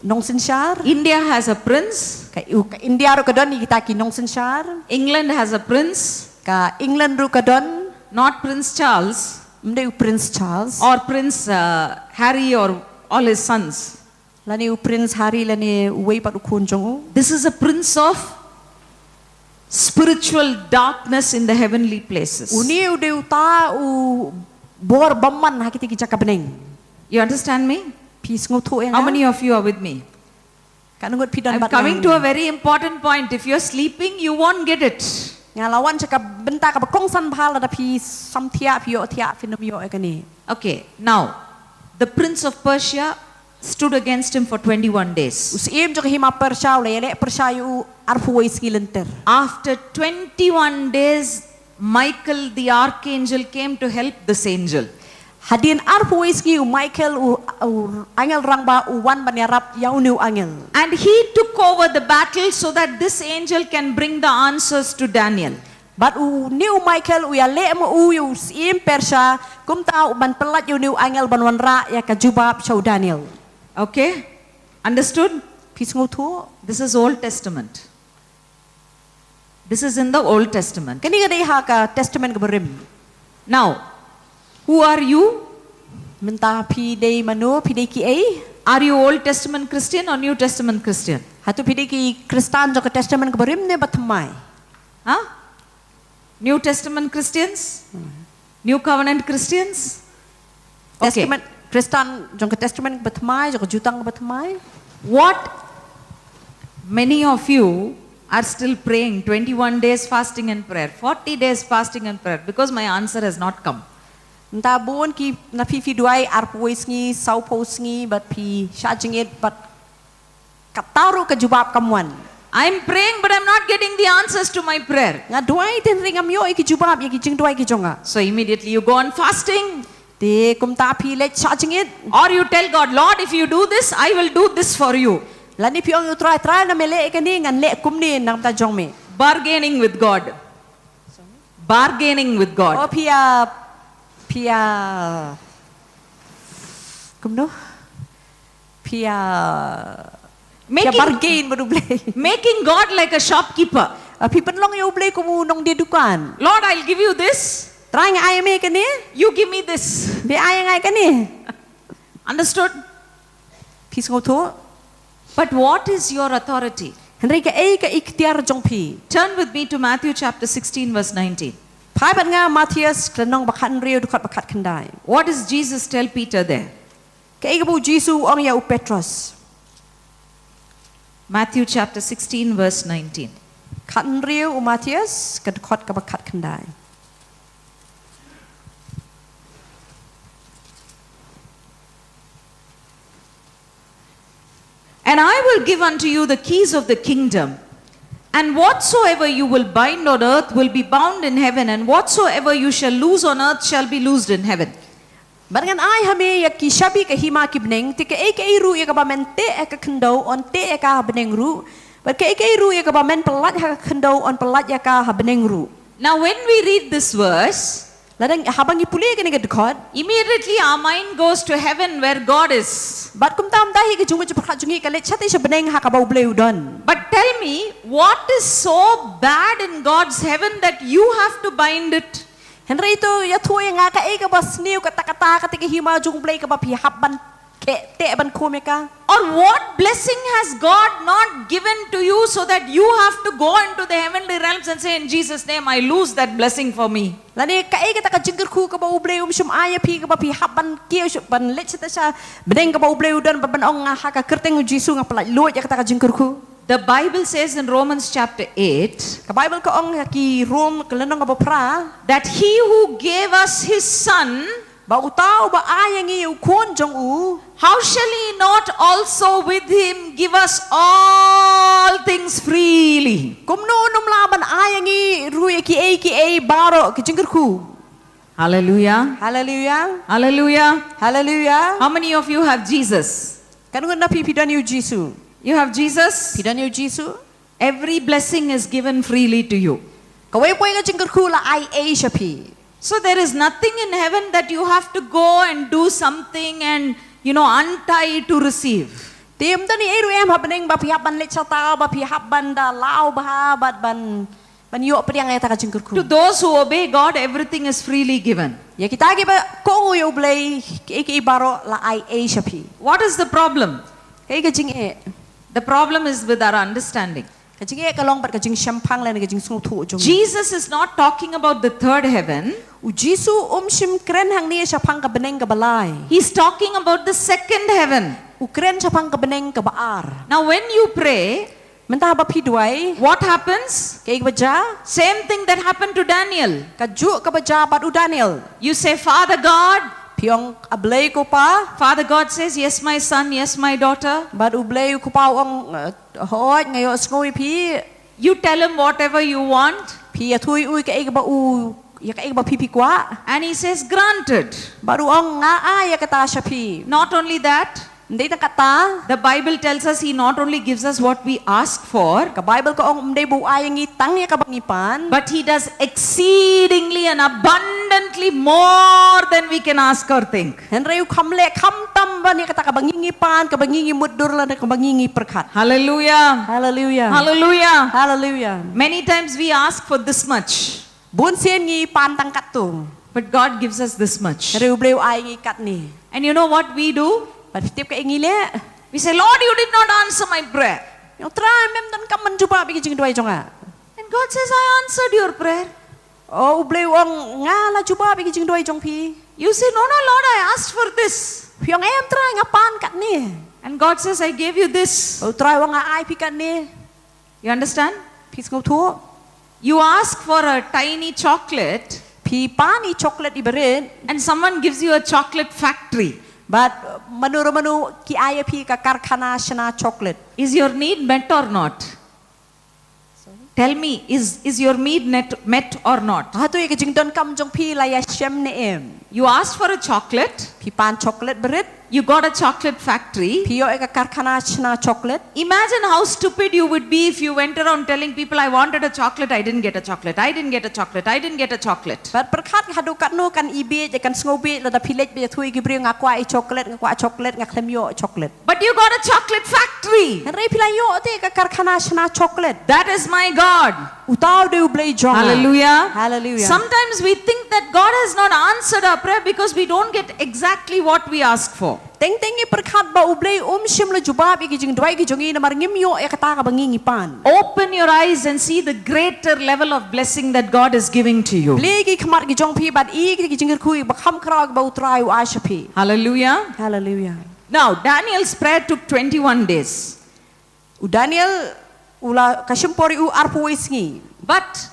nongsynshar. India has a prince. Ka, u, ka India ruh ka don ïa kita ki nongsynshar. England has a prince. Ka England ruh ka don. Not Prince Charles. Ym dei u Prince Charles. Or Prince, uh, Harry or all his sons. Lane u Prince Harry lane uwei pat u khun jong u. This is a prince of spiritual darkness in the heavenly places. Une u dei uta u bor bymman ha kita ki jaka bneng. You understand me? Phi sngewthuh ïa nga? How many of you are with me? Katno ngut phi don bad nga? I'm coming to a very important point. If you're sleeping, you won't get it. Nga la wan sha ka bynta kaba kongsan bha, lada phi samthiah, phi ïohthiah, phin ym ïoh ïa kane. Okay, now, the prince of Persia stood against him for twenty-one days. U syiem jong ka hima Persia u la ïaleh pyrshah ïa u arphew wei sngi lynter. After twenty-one days, Michael the archangel came to help this angel. Hadien arphew wei sngi u Michael u, u angel rangbah u wan ban ïarap ïa une u angel. And he took over the battle so that this angel can bring the answers to Daniel. Bad une u Michael u ïaleh ma u ïa u syiem Persia, kumta u ban pyllait ïa une u angel ban wanrah ïa ka jubab sha u Daniel. Okay? Understood? Phi sngewthuh? This is Old Testament. This is in the Old Testament. Kane ka dei ha ka Testament kaba rim. Now, who are you? Mynta phi dei mano, phi dei kiei? Are you Old Testament Christian or New Testament Christian? Hato phi dei ki Khristan jong ka Testament kaba rim ne ba thymmai? Huh? New Testament Christians? New Covenant Christians? Okay. Testament, Khristan jong ka Testament kaba thymmai, jong ka Jutang kaba thymmai. What many of you are still praying, twenty-one days fasting and prayer, forty days fasting and prayer, because my answer has not come. Mynta bun ki na phi phi duwai arphew wei sngi, sawphew sngi, bad phi shah jingit, bad kata ruh ka jubab kam wan. I'm praying, but I'm not getting the answers to my prayer. Nga duwai te hynrei ngam ïoh ïa ki jubab ïa ki jingduwai ki jong nga. So immediately you go on fasting. Te kumta phi leit shah jingit. Or you tell God, "Lord, if you do this, I will do this for you." Lane phi ong, "U Trai, Trai, lada me leh ïa kane, ngan leh kumne na ka bynta jong me." Bargaining with God. Bargaining with God. Oh, phi ïa, phi ïa, kumno? Phi ïa, phi ïa Making, bargain bad U Blei. Making God like a shopkeeper. Ah, phi pynlong ïa U Blei kum u nongdie dukan. "Lord, I'll give you this." Trai, nga ai ïa me kane. "You give me this." Phi ai ïa nga kane. Understood? Phi sngewthuh? But what is your authority? Hynrei kaei ka iktiar jong phi? Turn with me to Matthew chapter sixteen, verse nineteen. Phai bad nga Mathaios ka lynnong ba khathynriew, dkhot ba khatkhyndai. What does Jesus tell Peter there? Kaei kaba u Jisu u ong ïa u Petros? Matthew chapter sixteen, verse nineteen. Khathynriew u Mathaios, ka dkhot kaba khatkhyndai. "And I will give unto you the keys of the kingdom, and whatsoever you will bind on earth will be bound in heaven, and whatsoever you shall loose on earth shall be loosed in heaven." Bad ngan ai ha me ïa ki shabi ka hima ki bneng, te kaei kaei ruh ïa kaba men teh ha ka khyndew yn teh ïa ka ha bneng ruh, bad kaei kaei ruh ïa kaba men pyllait ha ka khyndew yn pyllait ïa ka ha bneng ruh. Now, when we read this verse, Lada haba ngi pule kane ka dkhot, immediately our mind goes to heaven where God is. Bad kumta mynta hi ka jingmut jingpyrkhat jong ngi ka leit shatei sha bneng ha kaba U Blei u don. But tell me, what is so bad in God's heaven that you have to bind it? Hynrei to ïathuh ïa nga kaei kaba sniew kata kata, kata ka hima jong U Blei kaba phi hap ban keh teh ban khum ïa ka. Or what blessing has God not given to you so that you have to go into the heavenly realms and say, "In Jesus' name, I loose that blessing for me"? Lane kaei kata ka jingkyrkhu kaba U Blei um shym ai ïa phi kaba phi hap ban kiew sha, ban leit shatei sha bneng kaba U Blei u don, ban ong nga ha ka kyrteng U Jisu nga pyllait luid ïa kata ka jingkyrkhu. The Bible says in Romans chapter eight, ka Bible ka ong ha ki Rom ka lynnong kaba phra, that he who gave us his son, ba uta uba ai ïa ngi u khun jong u, how shall he not also with him give us all things freely? Kumno un ym lah ban ai ïa ngi ruh ïa kiei kiei baroh ki jingkyrkhu? Hallelujah. Hallelujah. Hallelujah. Hallelujah. How many of you have Jesus? Katno ngut na phi phi don ïa u Jisu? You have Jesus? Phi don ïa u Jisu? Every blessing is given freely to you. Kawei kawei ka jingkyrkhu la ai ei sha phi. So there is nothing in heaven that you have to go and do something and, you know, untie to receive. Te ym don ei ruh em ha bneng ba phi hap ban leit shata, ba phi hap ban da law bha bad ban, ban ïoh pdiang ïa kata ka jingkyrkhu. To those who obey God, everything is freely given. Ïa kita kiba kohnguh ïa U Blei, kiei kiei baroh la ai ei sha phi. What is the problem? Kaei ka jingeh? The problem is with our understanding. Ka jingeh ka long bad ka jingshemphang lane ka jingsngewthuh jong ngi. Jesus is not talking about the third heaven. U Jisu um shym kren hangne shaphang ka bneng kaba lai. He's talking about the second heaven. U kren shaphang ka bneng kaba ar. Now, when you pray, mynta haba phi duwai, what happens? Kaei kaba jia? Same thing that happened to Daniel. Kajuh kaba jia bad u Daniel. You say, "Father God." Phi ong, "A Blei ko Pa." Father God says, "Yes, my son, yes, my daughter." Bad U Blei ko Pa u ong, eh, "Hooid, nga ïohsngew ïa phi." You tell him whatever you want. Phi ïathuh ïa u kaei kaba u ïa kaei ba phi phi kwah. And he says, "Granted." Bad u ong nga ai ïa kata sha phi. Not only that, Ym dei tang katta. The Bible tells us he not only gives us what we ask for, Ka Bible ka ong ym dei ba u ai ïa ngi tang ïa kaba ngi pan. But he does exceedingly and abundantly more than we can ask or think. Hynrei u kham leh kham tam ban ïa kata kaba ngi ngi pan, kaba ngi ngi mutdur lane kaba ngi ngi pyrkhat. Hallelujah. Hallelujah. Hallelujah. Hallelujah. Many times we ask for this much, Bunsien ngi pan tang katto. But God gives us this much. Hynrei u Blei u ai ngi katne. And you know what we do? Bad phi tip kaei ngi leh. We say, "Lord, you did not answer my prayer." Ïa u Trai mem donkam ban jubab ïa ki jingduwai jong nga. And God says, "I answered your prayer." O u Blei u ong nga la jubab ïa ki jingduwai jong phi. You say, "No, no, Lord, I asked for this." Phi ong em Trai nga pan katne. And God says, "I gave you this." O u Trai u ong nga ai phi katne. You understand? Phi sngewthuh. You ask for a tiny chocolate, Phi pan i chocolate iba rit. And someone gives you a chocolate factory. Bad mano re mano ki ai ïa phi ka karkhana shna chocolate. Is your need met or not? Tell me, is, is your need net, met or not? Hato ïa ka jingdonkam jong phi la ïashem ne em. You asked for a chocolate, Phi pan chocolate ba rit. You got a chocolate factory. Phi ïoh ïa ka karkhana shna chocolate. Imagine how stupid you would be if you went around telling people, "I wanted a chocolate, I didn't get a chocolate, I didn't get a chocolate, I didn't get a chocolate." Bad pyrkhat haduh katno kan i bieit, kan sngew bieit lada phi leit beit ïathuh ïa ki briew nga kwah i chocolate, nga kwah chocolate, nga khlem ïoh chocolate. But you got a chocolate factory. Hynrei phi la ïoh te ka karkhana shna chocolate. That is my God. Uta u dei u Blei jong nga. Hallelujah. Hallelujah. Sometimes we think that God has not answered our prayer because we don't get exactly what we ask for. Teng teng ngi pyrkhat ba u Blei um shym la jubab ïa ki jingduwai ki jong ngi namar ngim ïoh ïa kata kaba ngi ngi pan. Open your eyes and see the greater level of blessing that God is giving to you. Plie ki khmat ki jong phi bad i ki jingkyrkhu ba kham khraw ba u Trai u ai sha phi. Hallelujah. Hallelujah. Now, Daniel's prayer took twenty-one days. U Daniel u la ka shim por ïa u arphew wei sngi. But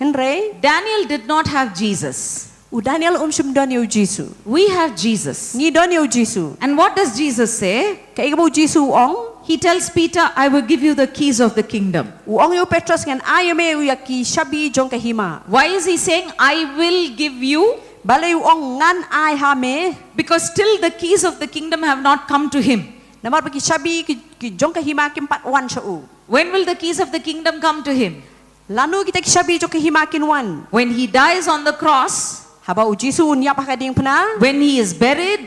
Hynrei Daniel did not have Jesus. U Daniel um shym don ïa u Jisu. We have Jesus. Ngi don ïa u Jisu. And what does Jesus say? Kaei kaba u Jisu u ong? He tells Peter, "I will give you the keys of the kingdom." U ong ïa u Petros ngan ai ïa me ïa ki shabi jong ka hima. Why is he saying, "I will give you"? Balei u ong ngan ai ha me? Because still the keys of the kingdom have not come to him. Namar ba ki shabi ki, ki jong ka hima kim pat wan sha u. When will the keys of the kingdom come to him? Lano kita ki shabi jong ka hima kin wan? When he dies on the cross, Haba u Jisu un ïap ha ka diengphna. When he is buried,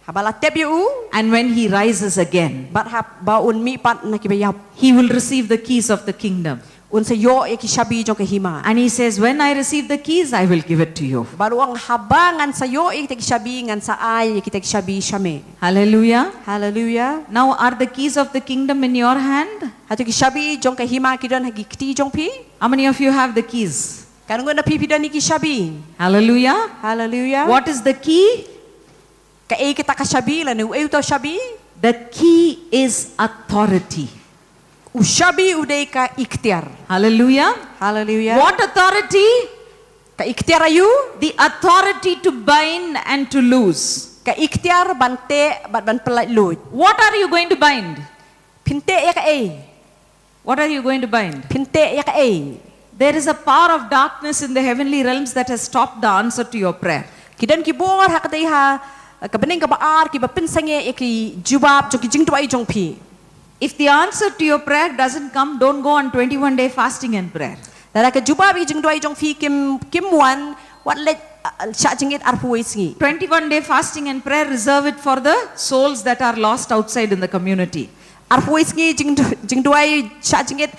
Haba la tep ïa u. And when he rises again, Bad haba un mih pat na kiba ïap. He will receive the keys of the kingdom. Un sa ïoh ïa ki shabi jong ka hima. And he says, "When I receive the keys, I will give it to you." Bad u ong haba ngan sa ïoh ïa kita ki shabi ngan sa ai ïa kita ki shabi sha me. Hallelujah. Hallelujah. Now, are the keys of the kingdom in your hand? Hato ki shabi jong ka hima ki don ha ki kti jong phi? How many of you have the keys? Katno ngut na phi phi don ïa ki shabi? Hallelujah. Hallelujah. What is the key? Kaei kata ka shabi lane uei uta u shabi? The key is authority. U shabi u dei ka iktiar. Hallelujah. Hallelujah. What authority? Ka iktiar aïu? The authority to bind and to loose. Ka iktiar ban teh bad ban pyllait luid. What are you going to bind? Phin teh ïa kaei? What are you going to bind? Phin teh ïa kaei? There is a power of darkness in the heavenly realms that has stopped the answer to your prayer. Ki don ki bor ha ka dei ha ka bneng kaba ar kiba pynsangeh ïa ki jubab jong ki jingduwai jong phi. If the answer to your prayer doesn't come, don't go on twenty-one day fasting and prayer. Lada ka jubab ïa ki jingduwai jong phi kim, kim wan, wat leit, uh, shah jingit arphew wei sngi. Twenty-one day fasting and prayer, reserve it for the souls that are lost outside in the community. Arphew wei sngi jing, jingduwai shah jingit,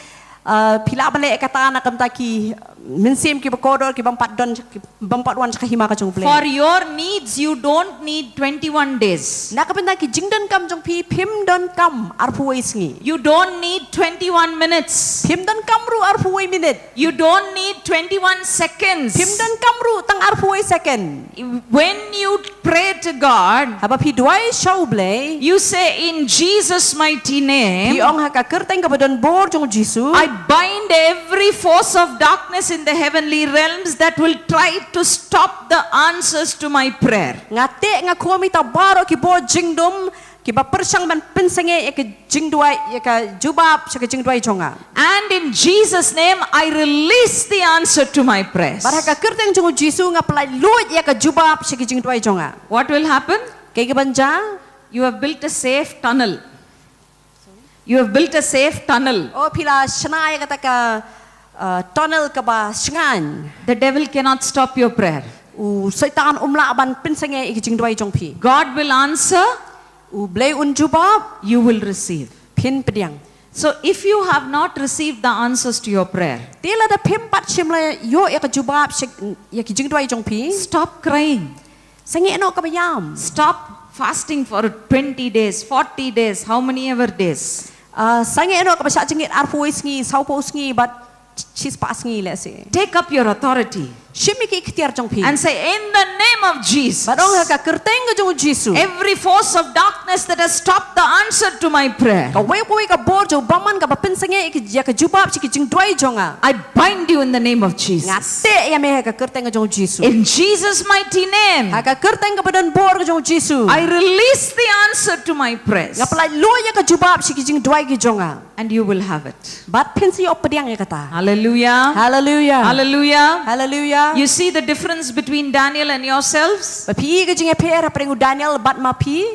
uh, phi lah ban leh kata na ka bynta ki, uh, mynsiem kiba kordor kiba ym pat don, kiba ym pat wan sha ka hima ka jong u Blei. For your needs, you don't need twenty-one days. Na ka bynta ki jingdonkam jong phi phim donkam arphew wei sngi. You don't need twenty-one minutes. Phim donkam ruh arphew wei minit. You don't need twenty-one seconds. Phim donkam ruh tang arphew wei second. When you pray to God, Haba phi duwai sha u Blei. You say, "In Jesus' mighty name, Phi ong ha ka kyrteng kaba don bor jong u Jisu. I bind every force of darkness in the heavenly realms that will try to stop the answers to my prayer." Nga teh nga khum ïa kita baroh ki bor jingdum Kiba pyrshang ban pynsangeh ïa ka jingduwai, ïa ka jubab sha ka jingduwai jong nga. And in Jesus' name, I release the answer to my prayers. Bad ha ka kyrteng jong u Jisu nga pyllait luid ïa ka jubab sha ka jingduwai jong nga. What will happen? Kaei kaban jia? You have built a safe tunnel. You have built a safe tunnel. Oh, phi la shna ïa kata ka, uh, tunnel kaba shngaiñ. The devil cannot stop your prayer. U Soitan um lah ban pynsangeh ïa ka jingduwai jong phi. God will answer. U Blei un jubab. You will receive. Phin pdiang. So if you have not received the answers to your prayer, te lada phim pat shym la ïoh ïa ka jubab sha, ïa ka jingduwai jong phi, stop crying. Sangeh noh kaba ïam. Stop fasting for twenty days, forty days, how many ever days. Ah, sangeh noh kaba shah jingit arphew sngi, sawphew sngi, bad shispah sngi lehse. Take up your authority. Shim ïa ka iktiar jong phi. And say, "In the name of Jesus." Bad ong ha ka kyrteng ka jong u Jisu. Every force of darkness that has stopped the answer to my prayer, kawei kawei ka bor jong u bymman kaba pynsangeh ïa ka jubab sha ka jingduwai jong nga, I bind you in the name of Jesus. Nga teh ïa me ha ka kyrteng ka jong u Jisu. In Jesus' mighty name, ha ka kyrteng kaba donbor ka jong u Jisu, I release the answer to my prayers. Nga pyllait luid ïa ka jubab sha ka jingduwai ka jong nga. And you will have it. Bad phin sa ïoh pdiang ïa kata. Hallelujah. Hallelujah. Hallelujah. Hallelujah. You see the difference between Daniel and yourselves? Ba phi i ka jingïapher hapdeng u Daniel bad ma phi?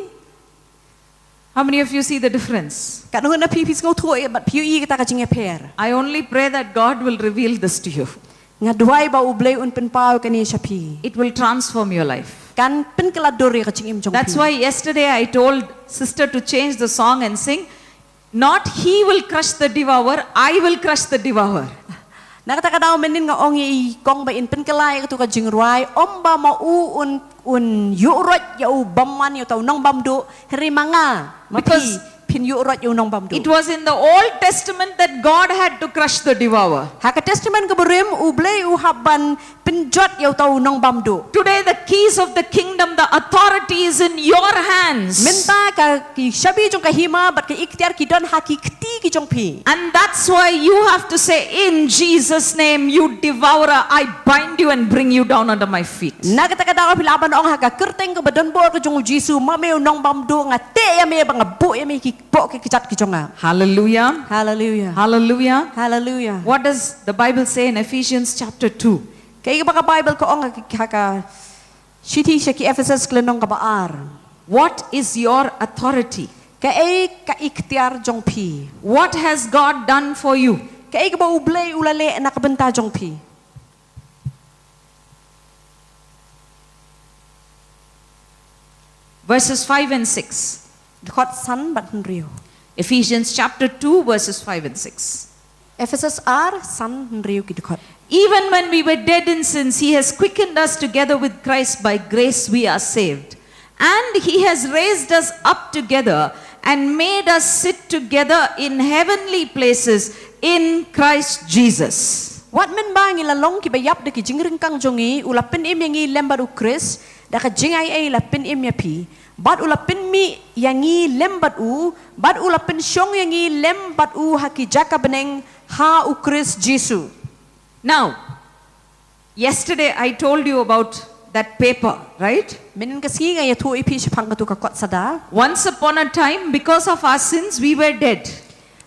How many of you see the difference? Katno na phi phi sngewthuh ïa bad phi i kata ka jingïapher? I only pray that God will reveal this to you. Nga duwai ba u Blei un pynpaw kane sha phi. It will transform your life. Kan pynkylla dur ïa ka jingim jong phi. That's why yesterday I told sister to change the song and sing, "Not he will crush the devourer, I will crush the devourer." Na kata ka daw mynnin nga ong ïa i kong ba in pynkylla ïa katu ka jingrwai, ym ba ma u un, un ïuh roit ïa u bymman, ïa uta u nongbymduh, hynrei ma nga, ma phi, phin ïuh roit ïa u nongbymduh. It was in the Old Testament that God had to crush the devourer. Ha ka Testament kaba rim, u Blei u hap ban pynjot ïa uta u nongbymduh. Today, the keys of the kingdom, the authority is in your hands. Mynta ka ki shabi jong ka hima bad ka iktiar ki don ha ki kti ki jong phi. And that's why you have to say, "In Jesus' name, you devourer, I bind you and bring you down under my feet." Na kata ka daw phi lah ban ong ha ka kyrteng kaba donbor ka jong u Jisu, ma me u nongbymduh, nga teh ïa me bad nga buh ïa me ki, buh ki kjat ki jong nga. Hallelujah. Hallelujah. Hallelujah. Hallelujah. What does the Bible say in Ephesians chapter two? Kaei kaba ka Bible ka ong ha ka, ha ka shithi sha ki Ephesus ka lynnong kaba ar. What is your authority? Kaei ka iktiar jong phi? What has God done for you? Kaei kaba u Blei u la leh na ka bynta jong phi? Verses five and six. Dkhot san bad hynriew. Ephesians chapter two, verses five and six. Ephesus ar, san, hynriew ki dkhot. Even when we were dead in sins, he has quickened us together with Christ. By grace we are saved. And he has raised us up together and made us sit together in heavenly places in Christ Jesus. Wat mynba ngi la long kiba ïap da ki jingryngkang jong ngi, u la pynim ïa ngi lem bad u Khrist, da ka jingai ei la pynim ïa phi. Bad u la pynmih ïa ngi lem bad u, bad u la pynshong ïa ngi lem bad u ha ki jaka bneng ha u Khrist Jisu. Now, yesterday I told you about that paper, right? Mynnin ka sngi nga ïathuh ïa phi shaphang katu ka kot sada. Once upon a time, because of our sins, we were dead.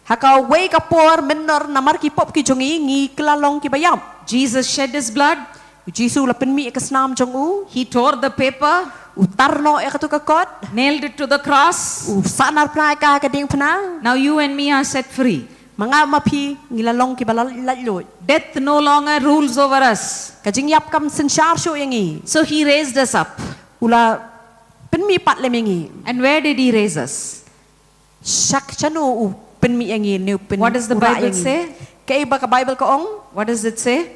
Ha kawei ka por mynnor namar ki pop ki jong ngi, ngi kylla long kiba ïap. Jesus shed his blood. U Jisu u la pynmih ïa ka snam jong u. He tore the paper. U tar noh ïa katu ka kot. Nailed it to the cross. U sahnarphna ïa ka ha ka diengphna. Now you and me are set free. Ma nga ma phi ngi la long kiba la, laitluid. Death no longer rules over us. Ka jingïap kam synshar shuh ïa ngi. So he raised us up. U la pynmih pat lem ïa ngi. And where did he raise us? Sha shano u pynmih ïa ngi, ne u pyn-, What does the u rah ïa Bible ngi? Say? Kaei ba ka Bible ka ong? What does it say?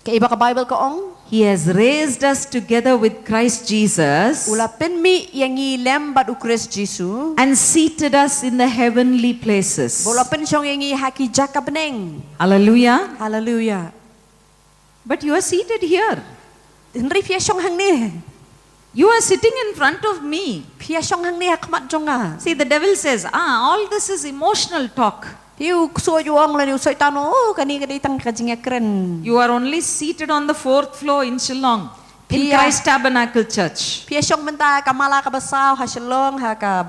Kaei ba ka Bible ka ong? He has raised us together with Christ Jesus. U la pynmih ïa ngi lem bad u Khrist Jisu. And seated us in the heavenly places. Ba u la pynshong ïa ngi ha ki jaka bneng. Hallelujah. Hallelujah. But you are seated here. Hynrei phi ïa shong hangne. You are sitting in front of me. Phi ïa shong hangne ha khmat jong nga. See, the devil says, "Ah, all this is emotional talk." Te u ksuid u ong lane u Soitan, "Oh, kane ka dei tang ka jingïakren." You are only seated on the fourth floor in Shillong, in Phi ïa Christ Tabernacle Church. Phi ïa shong mynta ha ka mala kaba saw ha Shillong, ha ka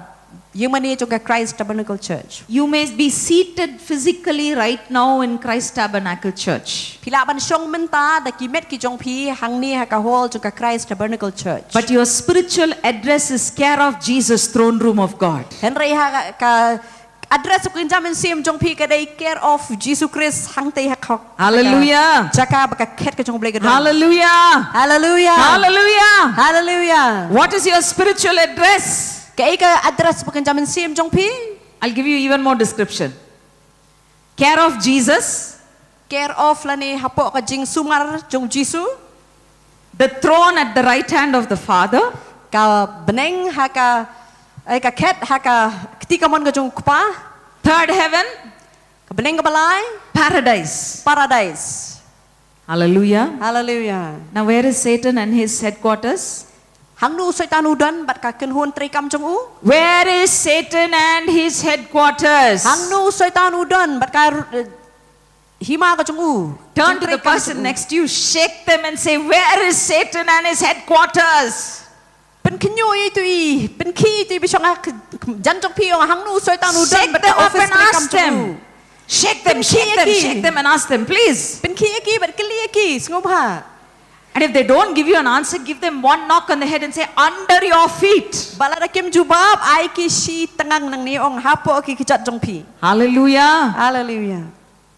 Ïing mane jong ka Christ Tabernacle Church. You may be seated physically right now in Christ Tabernacle Church. Phi lah ban shong mynta da ki met ki jong phi hangne ha ka hall jong ka Christ Tabernacle Church. But your spiritual address is care of Jesus, throne room of God. Hynrei ha ka address ka kynja mynsiem jong phi ka dei care of Jesus Christ hangtei ha ka Hallelujah. Jaka ba ka khet ka jong U Blei ka don. Hallelujah. Hallelujah. Hallelujah. Hallelujah. What is your spiritual address? Kaei ka address ba kynja mynsiem jong phi? I'll give you even more description. Care of Jesus. Care of lane hapoh ka jingsumar jong Jisu. The throne at the right hand of the Father. Ka bneng ha ka, eh, ka khet ha ka kti kamon ka jong U Kpa. Third heaven. Ka bneng kaba lai. Paradise. Paradise. Hallelujah. Hallelujah. Now, where is Satan and his headquarters? Hangno u Soitan u don bad ka kynhun treikam jong u? Where is Satan and his headquarters? Hangno u Soitan u don bad ka, eh, hima ka jong u? Turn to the Treikam person jong u. Next to you, shake them and say, "Where is Satan and his headquarters?" Pynkhynñiuh ïa itu i, pynkhih itu i bishong ha ka jan jong phi, ong hangno u Soitan u don Shake bad them ka up office and treikam ask jong them. u. Shake them, shake them, Pynkhih ïa ki. Shake them and ask them, please. Pynkhih ïa ki bad kylli ïa ki, sngewbha. And if they don't give you an answer, give them one knock on the head and say, "Under your feet." Bad lada kim jubab, ai ki shi tngan nangne, ong hapoh ki kjat jong phi. Hallelujah. Hallelujah.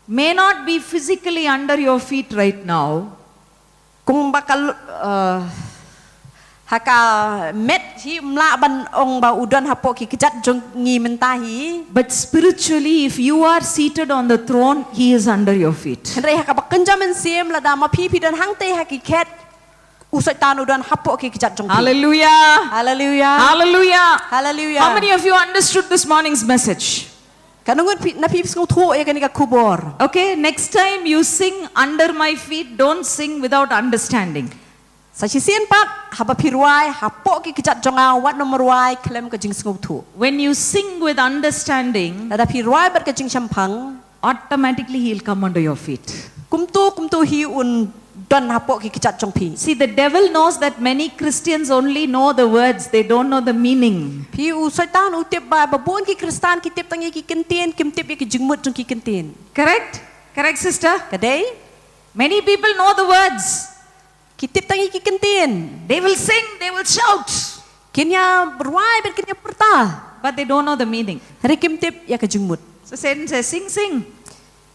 May not be physically under your feet right now, Kumba ka l-, uh, ha ka met hi ym lah ban ong ba u don hapoh ki kjat jong ngi mynta hi. But spiritually, if you are seated on the throne, he is under your feet. Hynrei ha kaba kynja mynsiem lada ma phi phi don hangtei ha ki khet, u Soitan u don hapoh ki kjat jong phi. Hallelujah. Hallelujah. Hallelujah. Hallelujah. How many of you understood this morning's message? Katno ngut phi, na phi sngewthuh ïa kane ka khubor? Okay, next time you sing "Under My Feet," don't sing without understanding. Sa shisien pat haba phi rwai hapoh ki kjat jong nga, wat nym rwai khlem ka jingsngewthuh. When you sing with understanding, Lada phi rwai bad ka jingshemphang, automatically he'll come under your feet. kumto kumto hi un don hapoh ki kjat jong phi. See, the devil knows that many Christians only know the words, they don't know the meaning. Phi, u Soitan u tip ba ba bun ki Khristan ki tip tang ïa ki kyntien, kim tip ïa ki jingmut jong ki kyntien. Correct? Correct, sister? Ka dei? Many people know the words. Ki tip tang ïa ki kyntien. They will sing, they will shout, Kin ïa rwai bad kin ïa pyrta. But they don't know the meaning. Hynrei kim tip ïa ka jingmut. So Satan says, "Sing, sing.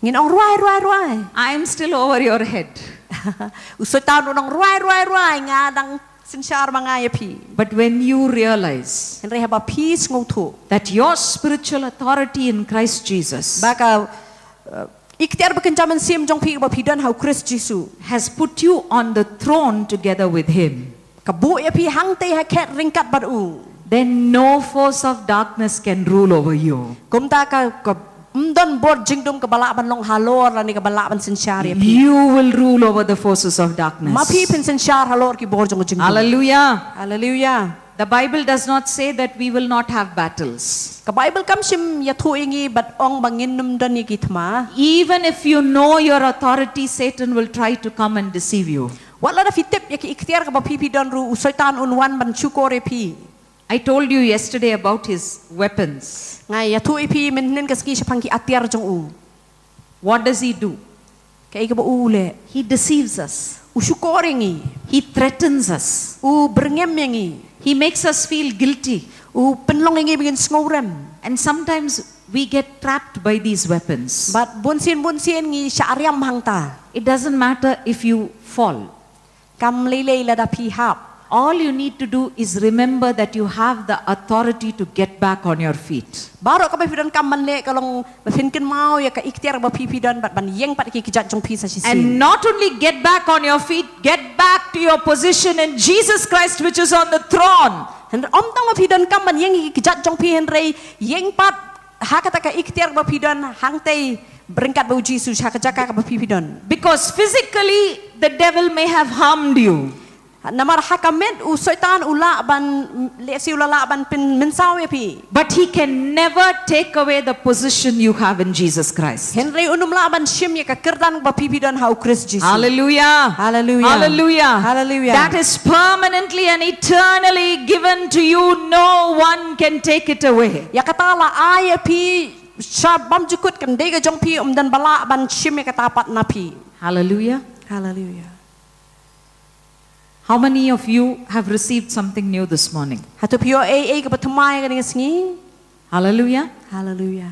Ngin ong rwai, rwai, rwai. I'm still over your head." U Soitan u ong rwai, rwai, rwai, nga dang synshar ma nga ïa phi. But when you realize Hynrei haba phi sngewthuh that your spiritual authority in Christ Jesus ba ka, uh, iktiar ba kynja mynsiem jong phi ba phi don ha u Khrist Jisu has put you on the throne together with him, ka buh ïa phi hangtei ha khet ryngkat bad u. Then no force of darkness can rule over you. Kumta ka, ka ym don bor jingdum kaba lah ban long halor lane kaba lah ban synshar ïa phi. You will rule over the forces of darkness. Ma phi phin synshar halor ki bor jong ka jingdum. Hallelujah. Hallelujah. The Bible does not say that we will not have battles. Ka Bible kam shym ïathuh ïa ngi bad ong ba ngin nym don ïa ki thma. Even if you know your authority, Satan will try to come and deceive you. Wat lada phi tip ïa ki iktiar kaba phi phi don ruh, u Soitan un wan ban shukor ïa phi. I told you yesterday about his weapons. Nga ïathuh ïa phi mynhynnin ka sngi shaphang ki atiar jong u. What does he do? Kaei kaba u leh? He deceives us. U shukor ïa ngi. He threatens us. U byrngem ïa ngi. He makes us feel guilty. U pynlong ïa ngi ba ngin sngewrem. And sometimes we get trapped by these weapons. Bad bunsien bunsien ngi shah riam hangta. It doesn't matter if you fall. Kam lei lei lada phi hap. All you need to do is remember that you have the authority to get back on your feet. Baroh kaba phi donkam ban leh ka long ba phin kynmaw ïa ka iktiar ba phi phi don bad ban ïeng pat ki kjat jong phi sa shisien. And not only get back on your feet, get back to your position in Jesus Christ, which is on the throne. Hynrei ym tang ba phi donkam ban ïeng ki kjat jong phi hynrei ïeng pat ha kata ka iktiar ba phi don hangtei ryngkat bad u Jisu ha ka jaka kaba phi phi don. Because physically, the devil may have harmed you. Namar ha ka met u Soitan u lah ban, lehse u la lah ban pynmynsaw ïa phi. But he can never take away the position you have in Jesus Christ. Hynrei un ym lah ban shim ïa ka kyrdan ba phi phi don ha u Khrist Jisu. Hallelujah. Hallelujah. Hallelujah. Hallelujah. That is permanently and eternally given to you. No one can take it away. Ïa kata la ai ïa phi sha bymjukut, kan dei ka jong phi, ym don ba lah ban shim ïa kata pat na phi. Hallelujah. Hallelujah. How many of you have received something new this morning? Hato phi ïoh ei ei kaba thymmai kane ka sngi? Hallelujah. Hallelujah.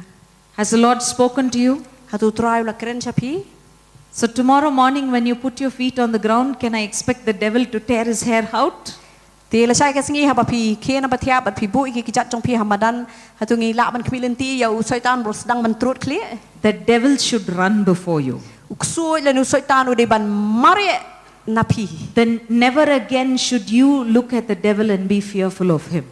Has the Lord spoken to you? Hato u Trai u la kren sha phi? So tomorrow morning when you put your feet on the ground, can I expect the devil to tear his hair out? Te lashai ka sngi haba phi khie na ba thiah bad phi buh ïa ki kjat jong phi ha madan, hato ngi lah ban khmih lynti ïa u Soitan ba u sdang ban trud khlieh? The devil should run before you. U ksuid lane u Soitan u dei ban mareh na phi. Then never again should you look at the devil and be fearful of him.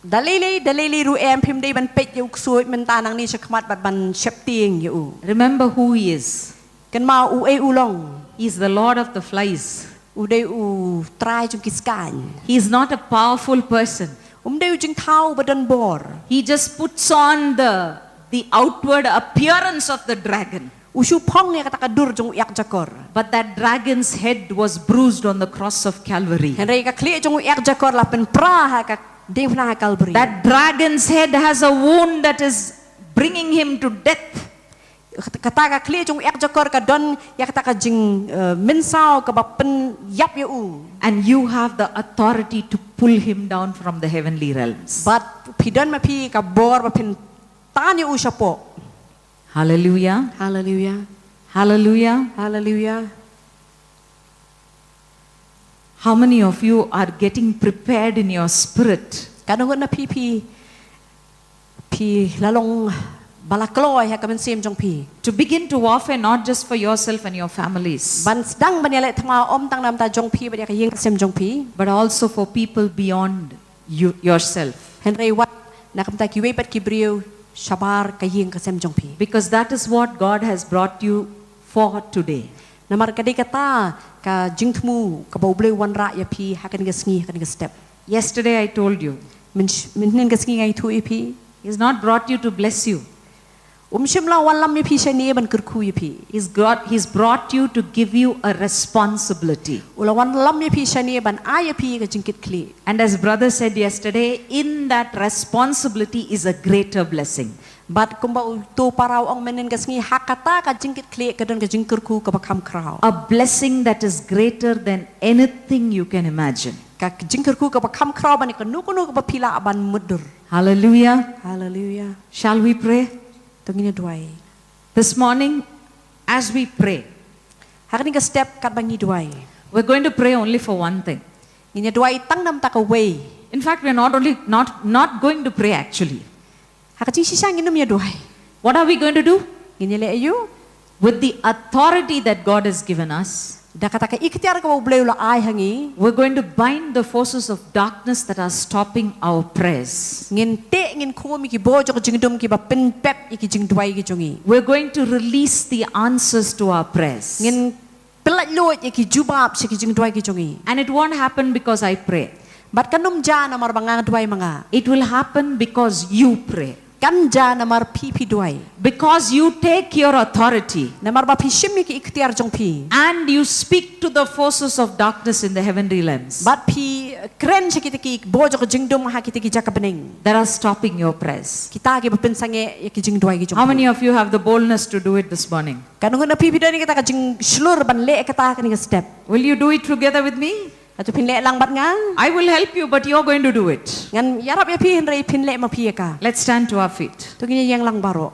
Da lei lei, da lei lei ruh em phim dei ban peit ïa u ksuid mynta nangne shakhmat bad ban sheptieng ïa u. Remember who he is. Kynmaw uei u long. He is the Lord of the flies. U dei u Trai jong ki skaiñ. He is not a powerful person. Um dei u jingthaw ba don bor. He just puts on the, the outward appearance of the dragon. U shu phong ïa kata ka dur jong u ïakjakor. But that dragon's head was bruised on the cross of Calvary. Hynrei ka khlieh jong u ïakjakor la pynpra ha ka diengphna ha Calvary. That dragon's head has a wound that is bringing him to death. Kata ka khlieh jong u ïakjakor ka don ïa kata ka jing, eh, mynsaw kaba pynïap ïa u. And you have the authority to pull him down from the heavenly realms. Bad phi don ma phi ka bor ba phin tan ïa u shapoh. Hallelujah. Hallelujah. Hallelujah. Hallelujah. How many of you are getting prepared in your spirit? Katno ngut na phi phi, phi la long ba la kloi ha ka mynsiem jong phi. To begin to warfare not just for yourself and your families. Ban sdang ban ïaleh thma ym tang namar jong phi bad ïa ka ïing ka sem jong phi. But also for people beyond you, yourself. Hynrei wat na ka bynta kiwei pat ki briew shabar ka ïing ka sem jong phi. Because that is what God has brought you for today. Namar ka dei kata ka jingthmu kaba U Blei u wanrah ïa phi ha kane ka sngi, ha kane ka step. Yesterday I told you. Myn-, mynhynnin ka sngi nga ïathuh ïa phi. He has not brought you to bless you. Um shym la wallam ïa phi shane ban kyrkhu ïa phi. He's got, he's brought you to give you a responsibility. U la wallam ïa phi shane ban ai ïa phi ka jingkitkhlieh. And as brother said yesterday, in that responsibility is a greater blessing. Bad kumba u to para u ong mynhynnin ka sngi, ha kata ka jingkitkhlieh ka don ka jingkyrkhu kaba kham khraw. A blessing that is greater than anything you can imagine. Ka jingkyrkhu kaba kham khraw ban ïa kano kano kaba phi lah ban mutdur. Hallelujah. Hallelujah. Shall we pray? To ngin ïa duwai. This morning, as we pray, ha kane ka step katba ngi duwai, we're going to pray only for one thing. Ngin ïa duwai tang namar kawei. In fact, we're not only not, not going to pray actually. Ha ka jingshisha ngin ym ïa duwai. What are we going to do? Ngin ïa leh aïu? With the authority that God has given us, da kata ka iktiar kaba U Blei u la ai ha ngi, we're going to bind the forces of darkness that are stopping our prayers. Ngin teh, ngin khum ïa ki bor jong ka jingdum kiba pynpep ïa ki jingduwai ki jong ngi. We're going to release the answers to our prayers. Ngin pyllait luid ïa ki jubab sha ki jingduwai ki jong ngi. And it won't happen because I pray. Bad kan ym jia namar ba nga duwai ma nga. It will happen because you pray. Kan jia namar phi phi duwai. Because you take your authority. Namar ba phi shim ïa ki iktiar jong phi. And you speak to the forces of darkness in the heavenly realms. Bad phi kren sha kita ki bor jong ka jingdum ha kita ki jaka bneng. That are stopping your prayers. Kita kiba pynsangeh ïa ki jingduwai ki jong phi. How many of you have the boldness to do it this morning? Katno ngut na phi phi don ïa kata ka jingshlur ban leh kata ha kane ka step? Will you do it together with me? Hato phin leh lang bad nga? I will help you, but you're going to do it. Ngan ïarap ïa phi hynrei phin leh ma phi ïa ka. Let's stand to our feet. To ngin ïeng lang baroh.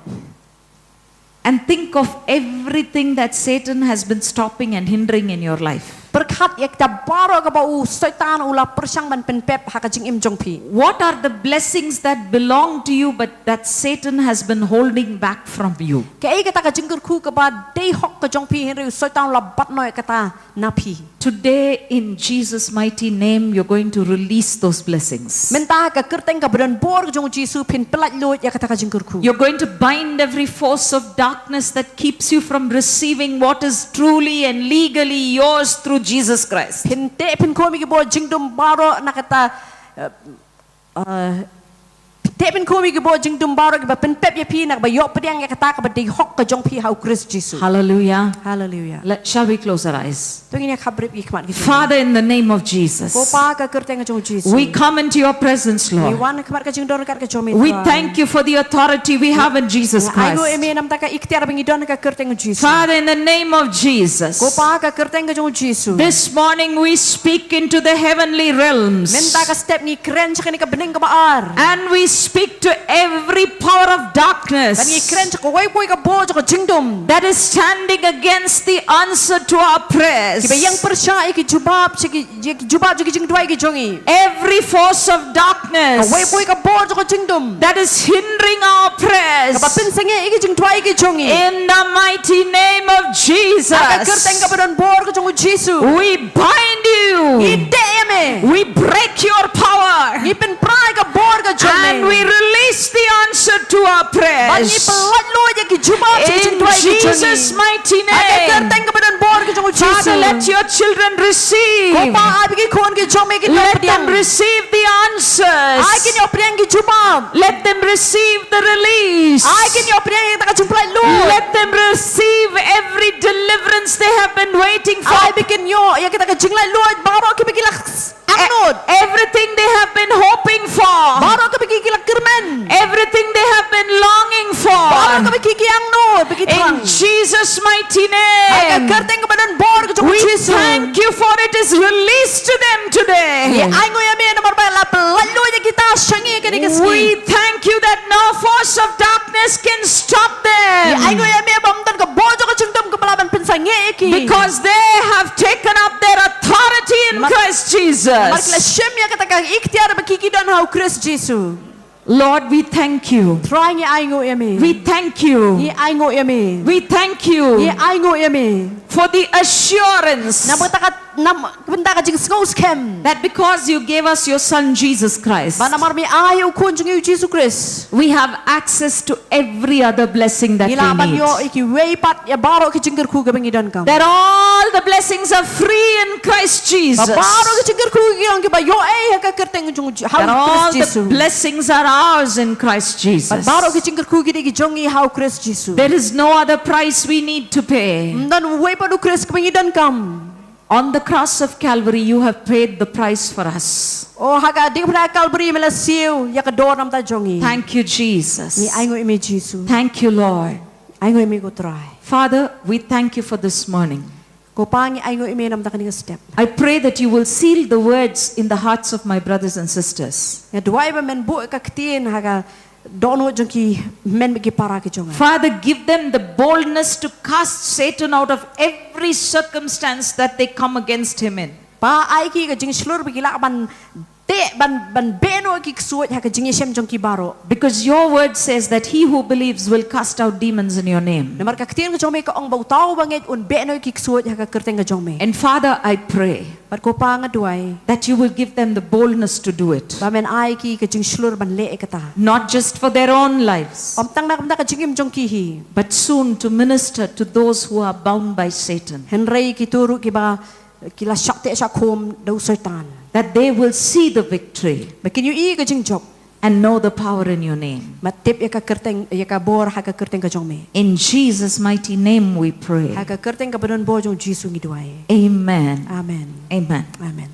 And think of everything that Satan has been stopping and hindering in your life. Pyrkhat ïa kita baroh kaba u Soitan u la pyrshang ban pynpep ha ka jingim jong phi. What are the blessings that belong to you but that Satan has been holding back from you? Kaei kata ka jingkyrkhu kaba dei hok ka jong phi hynrei u Soitan u la bat noh ïa kata na phi. Today, in Jesus' mighty name, you're going to release those blessings. Mynta ha ka kyrteng kaba don bor ka jong u Jisu phin pyllait luid ïa kata ka jingkyrkhu. You're going to bind every force of darkness that keeps you from receiving what is truly and legally yours through Jesus Christ. Phin teh phin khum ïa ki bor jingdum baroh na kata, eh, eh, phin teh phin khum ïa ki bor jingdum baroh kiba pynpep ïa phi na kaba ïoh pdiang ïa kata kaba dei hok ka jong phi ha u Khrist Jisu. Hallelujah. Hallelujah. Let, shall we close our eyes? To ngin ïa khapbrip ïa ki khmat ki jong ngi. Father, in the name of Jesus, Ko Pa, ha ka kyrteng ka jong u Jisu, we come into your presence, Lord. Ngi wan ha khmat ka jingdon ryngkat ka jong me, Trai. We thank you for the authority we have in Jesus Christ. Ngi ainguh ïa me namar ka iktiar ba ngi don ha ka kyrteng u Jisu. Father, in the name of Jesus, Ko Pa, ha ka kyrteng ka jong u Jisu, this morning we speak into the heavenly realms. Mynta ka step ngi kren sha kane ka bneng kaba ar. And we speak to every power of darkness. Bad ngi kren sha kawei kawei ka bor jong ka jingdum that is standing against the answer to our prayers. Kiba ïeng pyrshah ïa ki jubab, ïa ki, ïa ki jubab jong ki jingduwai ki jong ngi. Every force of darkness Kawei kawei ka bor jong ka jingdum that is hindering our prayers. Kaba pynsangeh ïa ki jingduwai ki jong ngi. In the mighty name of Jesus, Ha ka kyrteng kaba don bor ka jong u Jisu. We bind you. Ngi teh ïa me. We break your power. Ngi pynpra ïa ka bor ka jong me. And we release the answer to our prayers. Bad ngi pynlait luid ïa ki jubab jong ki jingduwai ki jong ngi. In Jesus' mighty name. Ha ka kyrteng kaba don bor ka jong u Jisu. Father, let your children receive. Ko Pa, ai ba ki khun ki jong me kin ïoh pdiang. Let them receive the answers. Ai kin ïoh pdiang ki jubab. Let them receive the release. Ai kin ïoh pdiang ïa kata ka jingpynlait luid. Let them receive every deliverance they have been waiting for. Ai ba kin ïoh ïa kata ka jinglait luid baroh kiba ki la angnud. E-, everything they have been hoping for. Baroh kaba ki ki la kyrmen. Everything they have been longing for. Baroh kaba ki ki angnud, ba ki thrang. In Jesus' mighty name. Ha ka kyrteng kaba don bor ka jong u Jisu. We thank you for it is released to them today. Ngi ainguh ïa me namar ba la pynlait luid ïa kita sha ngi kane ka sngi. We thank you that no force of darkness can stop them. Ngi ainguh ïa me ba ym don ka bor jong ka jingdum kaba lah ban pynsangeh ïa ki. Because they have taken up their authority in Christ Jesus. Namar ki la shim ïa kata ka iktiar ba ki ki don ha u Khrist Jisu. Lord, we thank you. Trai, ngi ainguh ïa me. We thank you. Ngi ainguh ïa me. We thank you. Ngi ainguh ïa me. For the assurance. Namar kata ka, namar kata ka jingsngew skhem. That because you gave us your Son Jesus Christ, ba namar me ai ïa u Khun jong ngi u Jisu Khrist, we have access to every other blessing that we need. Ngi lah ban ïoh ïa kiwei pat ïa baroh ki jingkyrkhu kiba ngi donkam. That all the blessings are free in Christ Jesus. Ba baroh ki jingkyrkhu ki long kiba ïoh ei ha ka kyrteng jong u Ji-, ha u Khrist Jisu. That all the blessings are ours in Christ Jesus. Ba baroh ki jingkyrkhu ki dei ki jong ngi ha u Khrist Jisu. There is no other price we need to pay. Ym don uwei pat u Khrist kaba ngi donkam. On the cross of Calvary, you have paid the price for us. Oh, ha ka diengphna Calvary me la siew ïa ka dor namar jong ngi. Thank you, Jesus. Ngi ainguh ïa me Jisu. Thank you, Lord. Ainguh ïa me ko Trai. Father, we thank you for this morning. Ko Pa, ngi ainguh ïa me namar kane ka step. I pray that you will seal the words in the hearts of my brothers and sisters. Nga duwai ba men buh ka ktien ha ka dohnud jong ki hynmen bad ki para ki jong nga. Father, give them the boldness to cast Satan out of every circumstance that they come against him in. Pa, ai ki ka jingshlur ba ki lah ban teh, ban, ban beh noh ki ksuid ha ka jingïashem jong ki baroh. Because your word says that he who believes will cast out demons in your name. Namar ka ktien ka jong me ka ong ba uta uba ngeit un beh noh ki ksuid ha ka kyrteng ka jong me. And Father, I pray Bad ko Pa, nga duwai that you will give them the boldness to do it. Ba men ai ki ka jingshlur ban leh ïa kata. Not just for their own lives, Ym tang na ka bynta ka jingim jong ki hi. But soon to minister to those who are bound by Satan. Hynrei kito ruh kiba ki la shah teh shah khum da u Soitan. That they will see the victory. Ba kin ïohi ka jingjop. And know the power in your name. Bad tip ïa ka kyrteng, ïa ka bor ha ka kyrteng ka jong me. In Jesus' mighty name we pray. Ha ka kyrteng kaba don bor jong u Jisu ngi duwai. Amen. Amen. Amen.